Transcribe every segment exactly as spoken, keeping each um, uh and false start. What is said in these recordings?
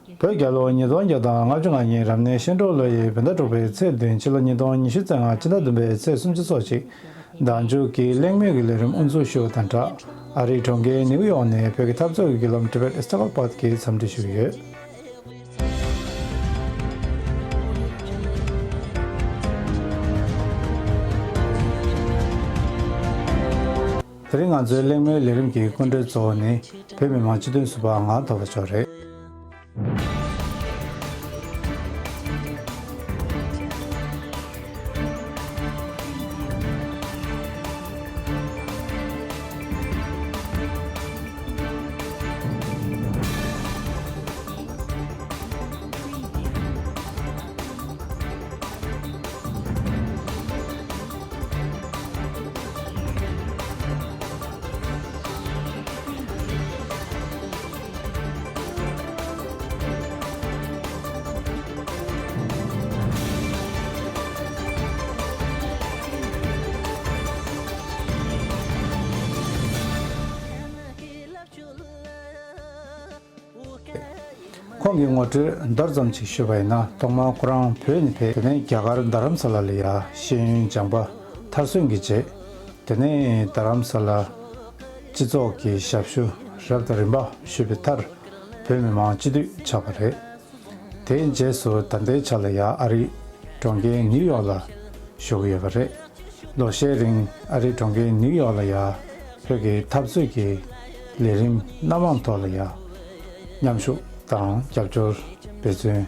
བོད་རྒྱལ་ལོ་ཉིས་སྟོང་བརྒྱ་དང་ལྔ་བཅུ་ང་གཉིས་རབ་གནས་ཤིང་འབྲོག་ལོ་ཡི་བོད་ཟླ་དྲུག་པའི་ཚེས་བདུན། ཕྱི་ལོ་ཉིས་སྟོང་ཉི་ཤུ་རྩ་ལྔ་ཕྱི་ཟླ་བདུན་པའི་ཚེས་སུམ་ཅུ་སོགས་ཀྱི་ཟླ་མཇུག་གི་གླེང་མོལ་གྱི་ལས་རིམ་དབུ་འཛུགས་ཞུ་བ་དང་སྦྲགས། ཨ་རིའི་གྲོང་ཁྱེར་ནིའུ་ཡོག་ནས་བོད་ཀྱི་འཐབ་རྩོད་ཀྱི་བརྒྱུད་ལམ་Tibet Struggle Path གིས་འཚམས་འདྲི་ཞུས་ཡོད། དེ་རིང་ང་ཚོའི་གླེང་མོལ་ལས་རིམ་གྱི་སྐུ་མགྲོན་གཙོ་བོ་ནི་བོད་མི་མང་སྤྱི་འཐུས་ཟུར་པ་ང་ཐོབ་པ་མཆོག་རེད། ཁོང་གི་ངོ་སྤྲོད་མདོར་ཙམ་ཅིག་ཞུས་པ་ཡིན་ན། ཐོག་མར་ཁོ་རང་བོད་ནས་ཕེབས། དེ་ནས་རྒྱ་གར་རྡ་རམ་ས་ལ་ལ་ཡ་ཤེས་ཡོན་སྦྱངས་པ་མཐར་སོན་གྱི་རྗེས། དེ་ནས་རྡ་རམ་ས་ལ་སྤྱི་ཚོགས་ཀྱི་ཞབས་ཞུ་རབ་དང་རིམ་པ་ཞུས་པའི་མཐར། བོད་མི་མང་སྤྱི་འཐུས་ཆགས་པ་རེད། དེའི་རྗེས་སུ་ད་ལྟའི་ཆ་ལ་ཡ་ཨ་རིའི་གྲོང་ཁྱེར་ནིའུ་ཡོག་ལ་བཞུགས་ཡོད་པ་རེད། ལོ་ཤས་རིང་ཨ་རིའི་གྲོང་ཁྱེར་ནིའུ་ཡོག་ལ་ཡ་བོད་ཀྱི་འཐབ་རྩོད་ཀྱི་ལས་རིམ་སྣ་མང་ཐོག་ལ་ཡ་མཉམ་ཞུགས་དང་རྒྱབ་སྐྱོར་འབད་བརྩོན་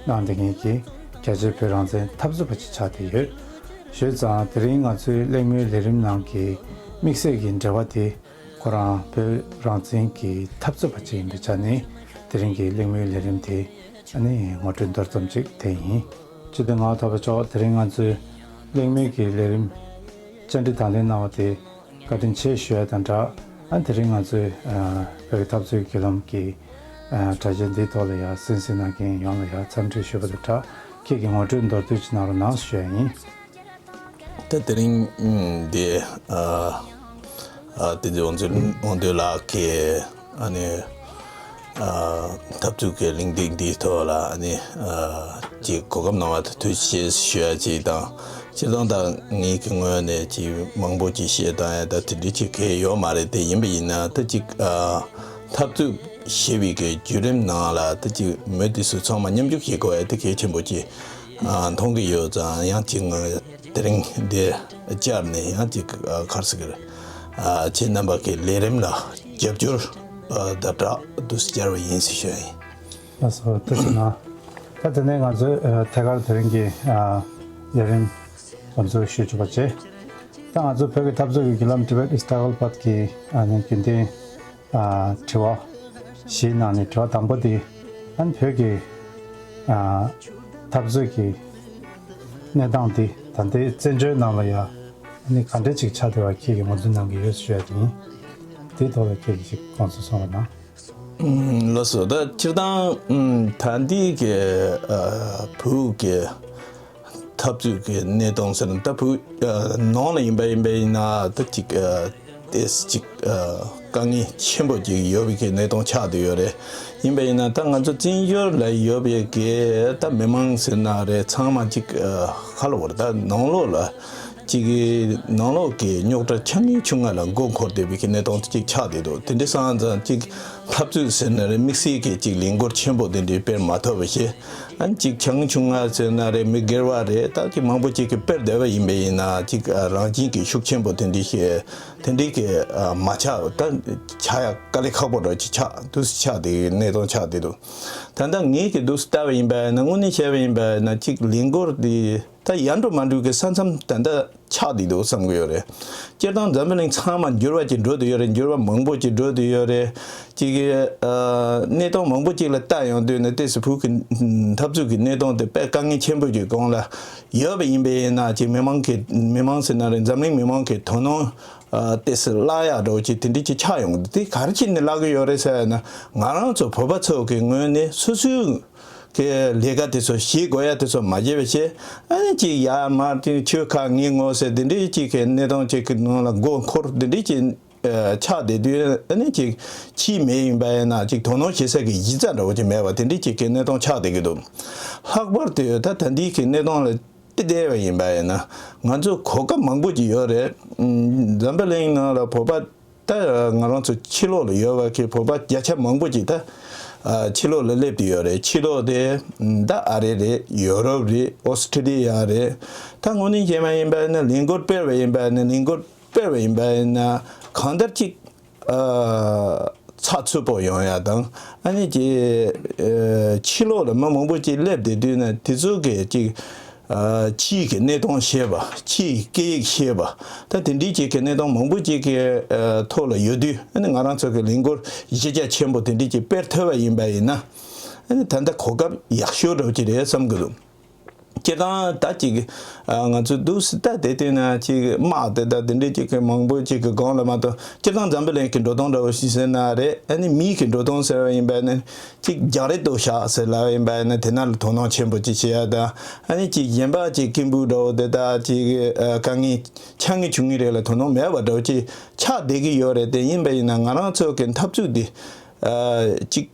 གནང་བསྡད་མཁན་གྱི་རྒྱ་ཆེའི་བོད་རང་བཙན་འཐབ་རྩོད་པ་ཅིག་ཆགས་བསྡད་ཡོད། བྱས་ཙང་དེ་རིང་ང་ཚོའི་གླེང་མོལ་ལས་རིམ་ནང་གི་དམིགས་བསལ་གྱི་འབྲེལ་བ་དེ། ཁོ་རང་བོད་རང་བཙན་གྱི་འཐབ་རྩོད་པ་ཅིག་ཡིན་པའི་ཆ་ནས། དེ་རིང་གི་གླེང་མོལ་ལས་རིམ་དེ་ཨ་ནི་ངོ་སྤྲོད་མདོར་ཙམ་ཅིག་དེ་ཡིན། སྤྱི་འཐུས་ངག་ཐོག་པ་མཆོག་དེ་རིང་ང་ཚོའི་གླེང་མོལ་གྱི་ལས་རིམ་བཅར་འདྲི་དང་ལེན་གནང་བ་དེ་བཀའ་དྲིན་ཆེ་ཞུ་ཡ་དང་སྦྲགས། ཨ་དེ་རིང་ང་ཚོའི་ཨ་བོད་ཀྱི་འཐབ་རྩོད་བརྒྱུད་ལམ་གྱི་ཨ་དྲ་རྒྱ་འདིའི་ཐོག་ལ་ཡ་གསན་གཟིགས་གནང་མཁན་ཡོངས་ལ་ཡ་འཚམས་འདྲི་ཞུ་བ་དང་སྦྲགས། ཁྱེད་ཀྱིས་ངོ་སྤྲོད་མདོར་བསྡུས་ཅིག་གནང་རོགས་གནང་ཞུ་ཡ་ཡིན། ད་དེ་རིང་འདི་ཨ་ཨ་དེ་ཚོ་ཨོང་ཚོ་ཨོང་དོ་ལགས་ཀྱིས་ཨ་ནི་ཨ་འཐབ་རྩོད་ཀྱི་གླེང་སྟེགས་འདིའི་ཐོག་ལ་ཨ་ནི་ཨ་ཅིག་གོ་སྐབས་གནང་བ་དང་ཐུགས་རྗེ་ཆེ་ཞུ་ཡ་ཅིག་དང་། སྤྱིར་བཏང་ད་ངེད་ཀྱི་ངོས་ནས་ཅིག་མང་པོ་ཅིག་བཤད་སྟངས་ཡ་ད་དེ་འདྲ་ཅིག་གལ་ཡོད་མ་རེད། དེ་ཡིན་པ་ཡིན་ན་ད་ཅིག་ཨ་འཐབ་རྩོད་ཞེས་པའི་གི་བརྒྱུད་རིམ་ནང་ལ་ད་ཅིག་མི་དེ་ཚོ་ཚང་མ་མཉམ་ཞུགས་བྱེད་དགོས་ཡ་དེ་གལ་ཆེན་པོ་ཅིག་ཨ་མཐོང་གི་ཡོད་ཙང་། ཡང་ཅིག་ང་དེ་རིང་འདིར་བཅར་ནས་ཡང་ཅིག་ཨ་ག་རེ་ཟེར་གི་རེད། ཨ་ཁྱེད་རྣམ་པ་གི་ལས་རིམ་ལ་རྒྱབ་སྐྱོར་ཨ་དང་སྦྲགས་འདུག་སེ་བཅར་བ་ཡིན་ཟེར་ཞུ་ཡ་ཡིན། ལགས་སོ། ཐུགས་རྗེ་གནང་། ད་དེ་ནས་ང་ཚོས་ཨ་ཐད་ཀར་དེ་རིང་གི་ཨ་ལས་རིམ་ང་ཚོས་ཞུ་ཆོག་པ་བྱེད། ད་ང་ཚོ་བོད་ཀྱི་འཐབ་རྩོད་ཀྱི་བརྒྱུད་ལམ་Tibet Struggle Path གི་ཨ་ནི་རྒྱུན་ལྡན་ཨ་དྲི་བ་བཞིའི་ནང་ནས་དྲི་བ་དང་པོ་དེ། ཨ་ནི་བོད་ཀྱི་ཨ་འཐབ་རྩོད་ཀྱི་གནས་སྟངས་དེ་ད་ལྟའི་བཙན་བྱོལ་ནང་ལ་ཡ་ཨ་ནི་ག་འདྲ་ཅིག་ཆགས་བསྡད་པ་ཁྱེད་ཀྱིས་ངོས་འཛིན་གནང་གི་ཡོད་ཞུ་ཡ་དེ་ཡིན། དེའི་ཐོག་ལ་ཁྱེད་ཀྱིས་ཅིག་དགོངས་ཚུལ་གསུང་རོགས་གནང་། ཨུམ། ལགས་སོ། ད་སྤྱིར་བཏང་ཨུམ་ད་འདི་གི་ཨ་བོད་ཀྱི་འཐབ་རྩོད་ཀྱི་གནས་སྟངས་ཟེར་ན། ད་བོད་ཨ་ནང་ལ་ཡིན་པ་ཡིན་པ་ཡིན་ན་ད་ཅིག་ཨ་ཏོག་ཙམ་ཅིག་ཨ་དཀའ་ངལ་ཆེན་པོ་ཅིག་ཡོད་པའི་གི་གནས་སྟངས་ཆགས་བསྡད་ཡོད་རེད། ཡིན་པ་ཡིན་ན་ད་ང་ཚོ་བཙན་བྱོལ་ལ་ཡོད་པའི་གི་ད་མི་མང་ཟེར་ན་རེད། ཚང་མ་ཅིག་ཨ་ཁ་ལོ་བར་ད་ནང་ལོགས་ལ། གཅིག་གི་ནང་ལོགས་ཀྱི་རྙོག་དྲ་ཆ་ངན་ཆུང་ང་ལ་མགོ་འཁོར་བསྡད་པའི་གི་གནས་སྟངས་གཅིག་ཆགས་བསྡད་འདུག་དེ་འདྲ་སོང་ཙང་གཅིག་འཐབ་རྩོད་ཟེར་ན་རེད། དམིགས་བསལ་གྱི་གཅིག་ལས་འགུལ་ཆེན་པོ་དེ་འདྲའི་སྤེལ་མ་ཐུབ་པ་བྱས། ཨ་ནི་གཅིག་ཆ་ངན་ཆུང་ང་ཟེར་ན་རེད། མི་སྒེར་བ་རེད། ད་གཅིག་མང་པོ་གཅིག་གིས་སྤེལ་བསྡད་པ་ཡིན་པ་ཡིན་ན་གཅིག་རང་བཞིན་གྱི་ཤུགས་ཆེན་པོ་དེ་འདྲའི་ཞིག་དེ་འདྲའི་གི་མ་ཆགས། ད་ཆགས་ཡ་དཀའ་ལས་ཁག་པོ་འདྲ་ཅིག་ཆགས་འདུག་ཆགས་བསྡད་གནས་སྟངས་ཆགས་བསྡད་འདུག་ད་ལྟ་ངེད་ཀྱིས་འདུག་ལྟ་བ་ཡིན་པ་ཡིན་ན། དངོས་གནས་བཤད་པ་ཡིན་པ་ཡིན་ན་གཅིག་ལས་འགུལ་འདི། ད་ཡར་འགྲོ་མར་འགྲོ་གི་ས་མཚམས་ད་ལྟ་ཆགས་བསྡད་འདུག་བསམ་གི་ཡོད་རེད། སྤྱིར་བཏང་འཛམ་བུ་གླིང་ཚང་མ་འགྱུར་བ་ཅིག་འགྲོ་བསྡད་ཡོད་རེད། འགྱུར་བ་མང་པོ་ཅིག་འགྲོ་བསྡད་ཡོད་རེད། ཅིག་གི་ཨ་གནས་སྟངས་མང་པོ་ཅིག་ལ་ལྟ་ཡོང་དུས་ནས་ཏོག་ཙམ་བོད་ཀྱི་འཐབ་རྩོད་ཀྱི་གནས་སྟངས་དེ་དཔེ་དཀའ་ངལ་ཆེན་པོ་ཅིག་གོང་ལ་ཡོད་པ་ཡིན་པ་ཡིན་ན། ཅིག་མི་མང་གི་མི་མང་ཟེར་ན་རེད། འཛམ་གླིང་མི་མང་གི་དོ་སྣང་ཨ་ཏོག་ཙམ་བརླག་ཡག་འདྲ་བོ་ཅིག་དེ་འདྲ་ཅིག་ཆགས་ཡོང་གི་འདུག་དེ་ག་རེ་བྱས་ནས་བརླག་གི་ཡོད་རེད་ཟེར་ན། ང་རང་ཚོ་བོད་པ་ཚོ་གི་ངོས་ནས་སོ་སོའི་གི་ལས་ཀ་དེ་ཚོ་བྱེད་དགོས་ཡ་དེ་ཚོ་མ་བྱས་པ་བྱས། ཨ་ནི་ཅིག་ཡར་མར་དེ་ཁྱོད་ཁ་ངའི་ངོ་ཟེར་དེ་འདྲའི་ཅིག་གི་གནས་སྟངས་ཅིག་གི་ནང་ལ་མགོ་འཁོར་དེ་འདྲའི་ཅིག་ ཆགས་བསྡད་དུས་ཨ་ནི་ཅིག་ཕྱིའི་མི་ཡིན་པ་ཡིན་ན་ཅིག་དོ་སྣང་བྱེད་ས་གི་གཞི་རྩ་འདྲ་བོ་ཅིག་མེད་པ་དེ་འདྲའི་ཅིག་གི་གནས་སྟངས་ཆགས་བསྡད་ཀྱི་འདུག་ལྷག་པར་དུ་ད་ད་འདི་གི་གནས་སྟངས་ལ་དེ་བསྡད་པ་ཡིན་པ་ཡིན་ན་ང་ཚོ་གོ་སྐབས་མང་པོ་ཅིག་ཡོད་རེད། འཛམ་བུ་གླིང་ནང་ལ་བོད་པ་ད་ང་རང་ཚོ་ཕྱི་ལོགས་ལ་ཡོད་པ་གི་བོད་པ་བརྒྱ་ཆ་མང་པོ་ཅིག་ད་ཕྱི་ལོགས་ལ་སླེབས་བསྡད་ཡོད་རེད། ཕྱི་ལོགས་དེ་ད་ཨ་རི་རེད། ཡོ་རོབ་རེད། ཨོ་སི་ཁྲི་ལི་ཡ་རེད། ད་དངོས་གནས་བྱས་པ་ཡིན་པ་ཡིན་ན་ལས་འགུལ་སྤེལ་བ་ཡིན་པ་ཡིན་ན་ལས་འགུལ་སྤེལ་བ་ཡིན་པ་ཡིན་ན་གང་ལྟར་ཅིག་ཚགས་ཚུད་པོ་ཡོང་ཡ་དང་ཨ་ནི་ཅིག་ཕྱི་ལོགས་ལ་མི་མང་པོ་ཅིག་སླེབས་བསྡད་དུས་ན་དེ་ཚོ་གི་ཅིག་ཕྱིའི་གི་གནས་སྟངས་ཤེས་པ། ཕྱིའི་སྐད་ཡིག་ཤེས་པ། ད་དེ་འདྲའི་ཅིག་གི་གནས་སྟངས་མང་པོ་ཅིག་གི་ཐོག་ལ་ཡོད་དུས་ཨ་ནི་ང་རང་ཚོ་གི་ལས་འགུལ་གཞི་རྒྱ་ཆེན་པོ་དེ་འདྲའི་ཅིག་སྤེལ་ཐུབ་པ་ཡིན་པ་ཡིན་ན་ཨ་ནི་ད་ལྟ་གོ་སྐབས་ཡག་ཤོས་འདྲ་བོ་ཅིག་རེད་བསམ་གི་འདུག་སྤྱིར་བཏང་ད་ཅིག་ང་ཚོ་འདུག་སེ་ད་དེ་བལྟས་ན་ཅིག་དམག་དེ་ད་དེ་འདྲའི་ཅིག་གི་མང་པོ་ཅིག་གི་སྒང་ལ་མ་གཏོགས་སྤྱིར་བཏང་འཛམ་བུ་གླིང་གི་འགྲོ་སྟངས་འདྲ་བོ་ཞིག་ཟེར་ན་རེད། ཨ་ནི་མིའི་གི་འགྲོ་སྟངས་ཟེར་བ་ཡིན་པ་ནི་ཅིག་རྒྱག་རེས་གཏོང་ཤག་ཟེར་ལབ་པ་ཡིན་པ་ནི་དེ་ན་ལ་དོ་སྣང་ཆེན་པོ་ཅིག་བྱེད་ཡ་དང་ཨ་ནི་ཅིག་གཞན་པ་ཅིག་སྐད་འབོད་འདྲ་བོ་དེ་ད་ཅིག་དཀའ་ངལ་ཆགས་ངེས་བྱུང་ངེས་རེད་ལ་དོ་སྣང་མེད་པ་འདྲ་བོ་ཅིག་ཆགས་བསྡད་ཀྱི་ཡོད་རེད། དེ་ཡིན་པ་ཡིན་ན་ང་རང་ཚོ་གི་འཐབ་རྩོད་འདི་ཅིག་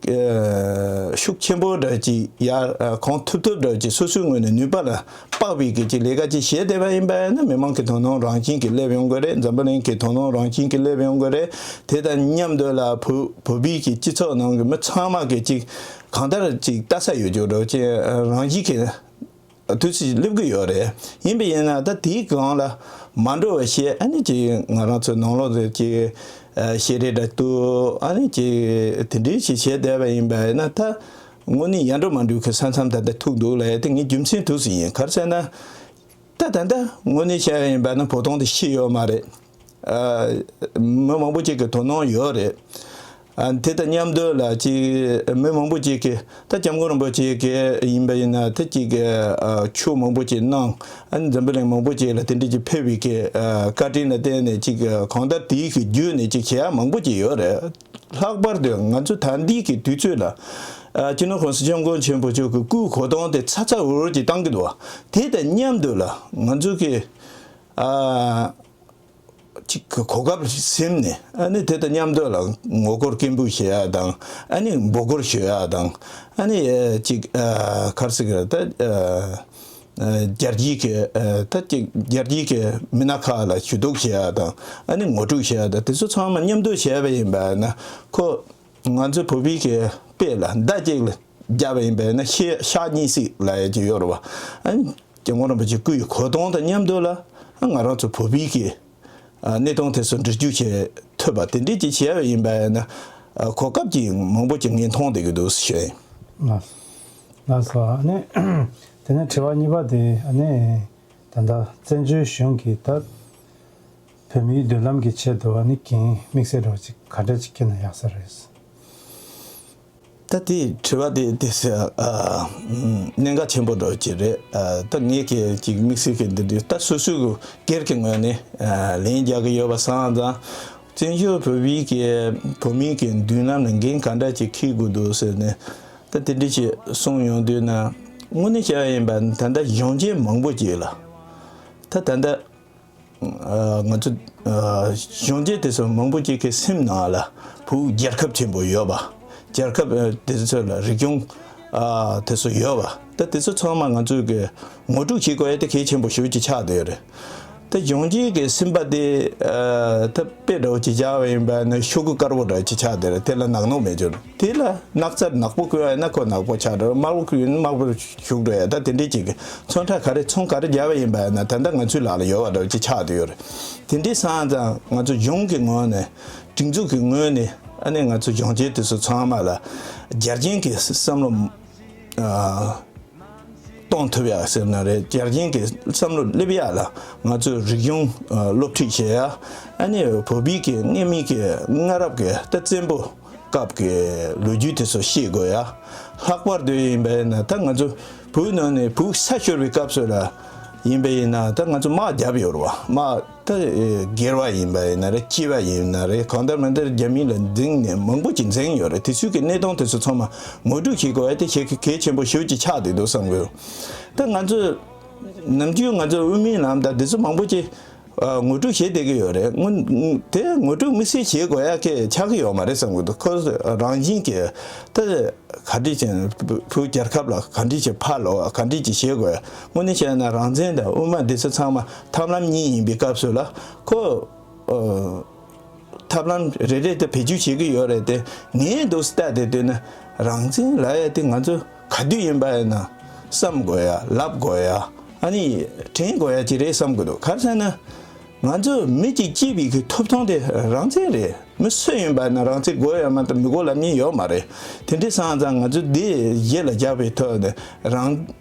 ཤུགས་ཆེན་པོ་འདྲ་ཅིག་ཡར་གང་ཐུབ་ཐུབ་འདྲ་ཅིག་སོ་སོའི་ངོས་ནས་ནུས་པ་ལ་དཔག་པའི་གི་ཅིག་ལས་ཀ་ཅིག་བྱས་བསྡད་པ་ཡིན་པ་ཡིན་ན་མི་མང་གི་དོ་སྣང་རང་བཞིན་གྱིས་སླེབས་ཡོང་གི་རེད། འཛམ་བུ་གླིང་གི་དོ་སྣང་རང་བཞིན་གྱིས་སླེབས་ཡོང་གི་རེད། དེ་དང་མཉམ་དུ་ལ་བོད་བོད་པའི་གི་སྤྱི་ཚོགས་ནང་གི་མི་ཚང་མ་གི་ཅིག་གང་ལྟར་ཅིག་ལྟ་ས་ཡོད་རྒྱུ་འདྲ་ཅིག་རང་བཞིན་གྱིས་དུས་ཚོད་སླེབས་ཀྱི་ཡོད་རེད། ཡིན་པ་ཡིན་ན་ད་དེའི་སྒང་ལ་མ་འགྲོ་བ་བྱས་ཨ་ནི་ཅིག་ང་རང་ཚོའི་ནང་ལོགས་དེ་ཅིག་ཨ་བཤད་རེས་འདྲ་འདུག་ཨ་ནི་ཅིག་དེ་འདྲའི་ཞིག་བྱས་བསྡད་པ་ཡིན་པ་ཡིན་ན་ད་དངོས་གནས་ཡར་འགྲོ་མར་འགྲོ་གི་ས་མཚམས་ད་ལྟ་ཐུག་འདུག་ལབ་ཡ་དེ་ངའི་རྒྱུ་མཚན་འདུག་སེ་ཡིན། ག་རེ་ཟེར་ན་ད་ད་ལྟ་དངོས་གནས་བཤད་པ་ཡིན་པ་ན་བོད་དོན་དེ་ཤི་ཡོད་མ་རེད། ཨ་མི་མང་པོ་ཅིག་གི་དོ་སྣང་ཡོད་རེད། ཨ་དེ་དང་མཉམ་དུ་ལ་ཅིག་མི་མང་པོ་ཅིག་གིས་ད་སྐྱབས་མགོན་རིན་པོ་ཆེ་གི་ཡིན་པ་ཡིན་ན་དེ་ཅིག་གི་ཨ་ཆོས་མང་པོ་ཅིག་གནང་། ཨ་འཛམ་བུ་གླིང་མང་པོ་ཅིག་ལ་དེ་འདྲ་ཅིག་ཕེབས་པའི་གི་ཨ་བཀའ་དྲིན་ལ་བརྟེན་ནས་ཅིག་གང་ལྟར་དེའི་གི་བརྒྱུད་ནས་ཅིག་བྱེད་ཡ་མང་པོ་ཅིག་ཡོད་རེད། ལྷག་པར་དུ་ང་ཚོ་ད་འདི་གི་དུས་ཚོད་ལ་ཨ་སྤྱི་ནོར་༸གོང་ས་༸སྐྱབས་མགོན་ཆེན་པོ་མཆོག་གི་སྐུའི་གོ་སྟངས་དེ་ཚ་ཚ་འུར་འུར་ཅིག་བཏང་གི་འདུག་བ། དེ་དང་མཉམ་དུ་ལ་ང་ཚོ་གི་ཨ། ཅིག་གི་གོ་སྐབས་ཟིན་ནས་ཨ་ནི་དེ་དང་མཉམ་དུ་ལ་ངོ་རྒོལ་སྐད་འབོད་བྱེད་ཡ་དང་ཨ་ནི་འབོད་སྐུལ་ཞུ་ཡ་དང་ཨ་ནི་ཅིག་ག་རེ་ཟེར་གི་རེད་ད། རྒྱལ་སྤྱིའི་གི་ད་ཅིག་རྒྱལ་སྤྱིའི་གི་མི་སྣ་ཁག་ལ་ཞུ་གཏུག་བྱེད་ཡ་དང་ཨ་ནི་ངོ་སྤྲོད་བྱེད་ཡ་དང་དེ་ཚོ་ཚང་མ་མཉམ་དུ་བྱས་པ་ཡིན་པ་ན་ཁོ་ང་ཚོ་བོད་པའི་གི་དཔེ་ལ་མདའ་གཅིག་ལ་བརྒྱབ་པ་ཡིན་པས་ན་ཤེས་ཤག་གཉིས་སྲིད་ལབ་ཡ་ཅིག་ཡོད་རེད་བ། ཨ་ནི་སྐྱབས་མགོན་རིན་པོ་ཆེ་སྐུ་ཡི་གོ་སྟངས་དང་མཉམ་དུ་ལ་ང་རང་ཚོ་བོད་པའི་གི་གནས་སྟངས་དེ་ཚོ་འདྲི་རྒྱུ་བྱེད་ཐུབ་པ་དེ་འདྲས་ཅིག་བྱས་པ་ཡིན་པས་ན་གོ་སྐབས་ཀྱི་མང་པོ་ཅིག་ངས་མཐོང་བསྡད་ཀྱི་འདུག་ཞུ་ཡིན། ལགས་སོ། ལགས་སོ། ཨ་ནི་དེ་ནས་དྲི་བ་གཉིས་པ་དེ་ཨ་ནི་ད་ལྟ་བཙན་བྱོལ་གཞུང་གིས་ད་བོད་མིའི་མདུན་ལམ་གྱི་ཆེད་དུ་ཨ་ནི་འགན་དམིགས་བསལ་འདྲ་བོ་ཅིག་ག་འདྲ་ཅིག་འཁྱེར་ན་ཡག་ས་རེད། ད་དེ་དྲི་བ་དེ་དེ་ཨ་གནད་འགག་ཆེན་པོ་འདྲ་བོ་ཅིག་རེད། ཨ་ད་ངས་ཀྱི་ཅིག་དམིགས་བསལ་གྱི་འདི་འདྲ་ད་སོ་སོའི་སྒེར་གྱི་ངོས་ནས་ཨ་ལན་རྒྱག་གི་ཡོད་པ་སང་ཙང་བཙན་བྱོལ་བོད་པའི་གི་བོད་མིའི་གི་མདུན་ལམ་ལ་འགན་ག་འདྲ་ཅིག་འཁྱེར་དགོས་འདུག་ཟེར་ནས་ད་དེ་འདྲ་ཅིག་གསུངས་ཡོང་དུས་ན་དངོས་གནས་བྱས་པ་ཡིན་པ་ད་ལྟ་གཞོན་སྐྱེས་མང་པོ་ཅིག་ལ་ད་ད་ལྟ། ང་ཚོ་གཞོན་སྐྱེས་དེ་ཚོ་མང་པོ་ཅིག་གི་སེམས་ནང་ལ་བོད་རྒྱལ་ཁབ་ཆེན་པོ་ཡོད་པ། རྒྱལ་ཁབ་དེ་ཚོ་ལ་རིག་གཞུང་དེ་ཚོ་ཡོད་པ། ད་དེ་ཚོ་ཚང་མ་ང་ཚོས་གི་ངོ་སྤྲོད་བྱེད་དགོས་ཡ་དེ་གལ་ཆེན་པོ་ཞེ་པོ་ཅིག་ཆགས་བསྡད་ཡོད་རེད། ད་གཞོན་སྐྱེས་ཀྱི་སེམས་པ་དེ་ད་དཔེ་འདྲ་བོ་ཅིག་བྱས་པ་ཡིན་པ་ན་ཤོག་གུ་དཀར་པོ་འདྲ་བོ་ཅིག་ཆགས་བསྡད་རེད། དེ་ལ་ནག་ནོག་མེད་ཅོར། དེ་ལ་ནག་རྩར་ནག་པོ་བསྐུས་པ་ཡིན་ན་ཁོ་ནག་པོ་ཆགས་འགྲོ། དམར་པོ་བསྐུས་ཡིན་ན་དམར་པོ་བཞུགས་འགྲོ་ཡ། ད་དེ་འདྲའི་ཅིག་གི་ཚོན་ཁྲ་ག་རེ་ཚོན་ག་རེ་བརྒྱབ་པ་ཡིན་པ་ཡིན་ན་ད་ལྟ་ང་ཚོའི་ལག་ལ་ཡོད་པ་འདྲ་བོ་ཅིག་ཆགས་བསྡད་ཡོད་རེད། དེ་འདྲའི་སང་ཙང་ང་ཚོ་གཞུང་གི་ངོས་ནས་སྒྲིག་འཛུགས་ཀྱི་ངོས་ནས་ཨ་ནི་ང་ཚོ་གཞོན་སྐྱེས་དེ་ཚོ་ཚང་མ་ལ་རྒྱལ་ཅན་གྱི་བསམ་བློ་ཨ་གཏོང་ཐུབ་ཡ་ཟེར་ན་རེད། རྒྱལ་ཅན་གྱི་བསམ་བློ་སླེབས་ཡ་ལ་ང་ཚོས་རིག་གཞུང་ཨ་སློབ་ཁྲིད་བྱེད་ཡ། ཨ་ནི་བོད་པའི་གི་སྔ་མའི་གི་སྔ་རབས་གི་ད་བཙན་པོ་སྐབས་ཀྱི་ལོ་རྒྱུས་དེ་ཚོ་ཤེས་དགོས་ཡ། ལྷག་པར་དུ་ཡིན་པས་ན་ད་ང་ཚོ་བོད་ནང་ནས་བོད་ས་ཤོར་བའི་སྐབས་སུ་ལ་ཡིན་པས་ན་ད་ང་ཚོ་དམག་བརྒྱབ་ཡོད་རེད་བ། དམག་ད་སྒེར་བ་ཡིན་པ་ཡིན་ན་རེད། སྤྱི་བ་ཡིན་ན་རེད། གང་ལྟར་མི་ལྟར་རྒྱ་མི་ལ་འཛིངས་ནས་མང་པོ་ཅིག་འཛིངས་ཡོད་རེད། དེ་ཚོའི་གི་གནས་སྟངས་དེ་ཚོ་ཚང་མ་ངོ་སྤྲོད་བྱེད་དགོས་ཡ་དེ་གལ་གལ་ཆེན་པོ་ཞེ་པོ་ཅིག་ཆགས་བསྡད་འདུག་བསམ་གི་ཡོད། ད་ང་ཚོ་ནམ་རྒྱུན་ང་ཚོ་དབུ་མའི་ལམ་དང་དེ་ཚོ་མང་པོ་ཅིག་ ཨ། ངོ་སྤྲོད་བྱེད་བསྡད་ཀྱི་ཡོད་རེད། དངོས་དེ་ངོ་སྤྲོད་དམིགས་བསལ་བྱེད་དགོས་ཡ་གི་ཆགས་ཀྱི་ཡོད་མ་རེད་བསམ་གྱི་འདུག་ཁོ་རང་བཞིན་གྱིས་ད་ག་འདྲ་བྱས་ནས་བོད་རྒྱལ་ཁབ་ལ་ག་འདྲ་བྱས་ཕར་ལོག་ག་འདྲ་བྱས་བྱེད་དགོས་ཡ། དངོས་གནས་བྱས་ན་རང་བཙན་དང་དབུ་མ་འདི་ཚོ་ཚང་མ་ཐབས་ལམ་གཉིས་ཡིན་པའི་སྐབས་སུ་ལ་ཁོ། ཨ། ཐབས་ལམ་རེ་རེ་དེ་བེད་སྤྱོད་བྱེད་ཀྱི་ཡོད་རེད་དེ། ངས་འདུག་ལྟ་དེ་ལྟོས་ན་རང་བཙན་ལབ་ཡ་དེ་ང་ཚོ་ག་དུས་ཡིན་པ་ཡིན་ན་བསམ་དགོས་ཡ། ལབ་དགོས་ཡ། ཨ་ནི་དྲན་དགོས་ཡ་ཅིག་རེད་བསམ་གྱི་འདུག་ག་རེ་ཟེར་ན། ང་ཚོ་མི་གཅིག་གཅིག་པའི་གི་ཐོབ་ཐང་དེ་རང་བཙན་རེད། མི་སུ་ཡིན་པ་ཡིན་ན་རང་བཙན་དགོས་ཡ་མ་གཏོགས་མི་དགོས་ལབ་མཁན་ཡོད་མ་རེད། དེ་འདྲ་སོང་ཙང་ང་ཚོ་འདི་གཞི་ལ་བཞག་པའི་ཐོག་ནས་རང་།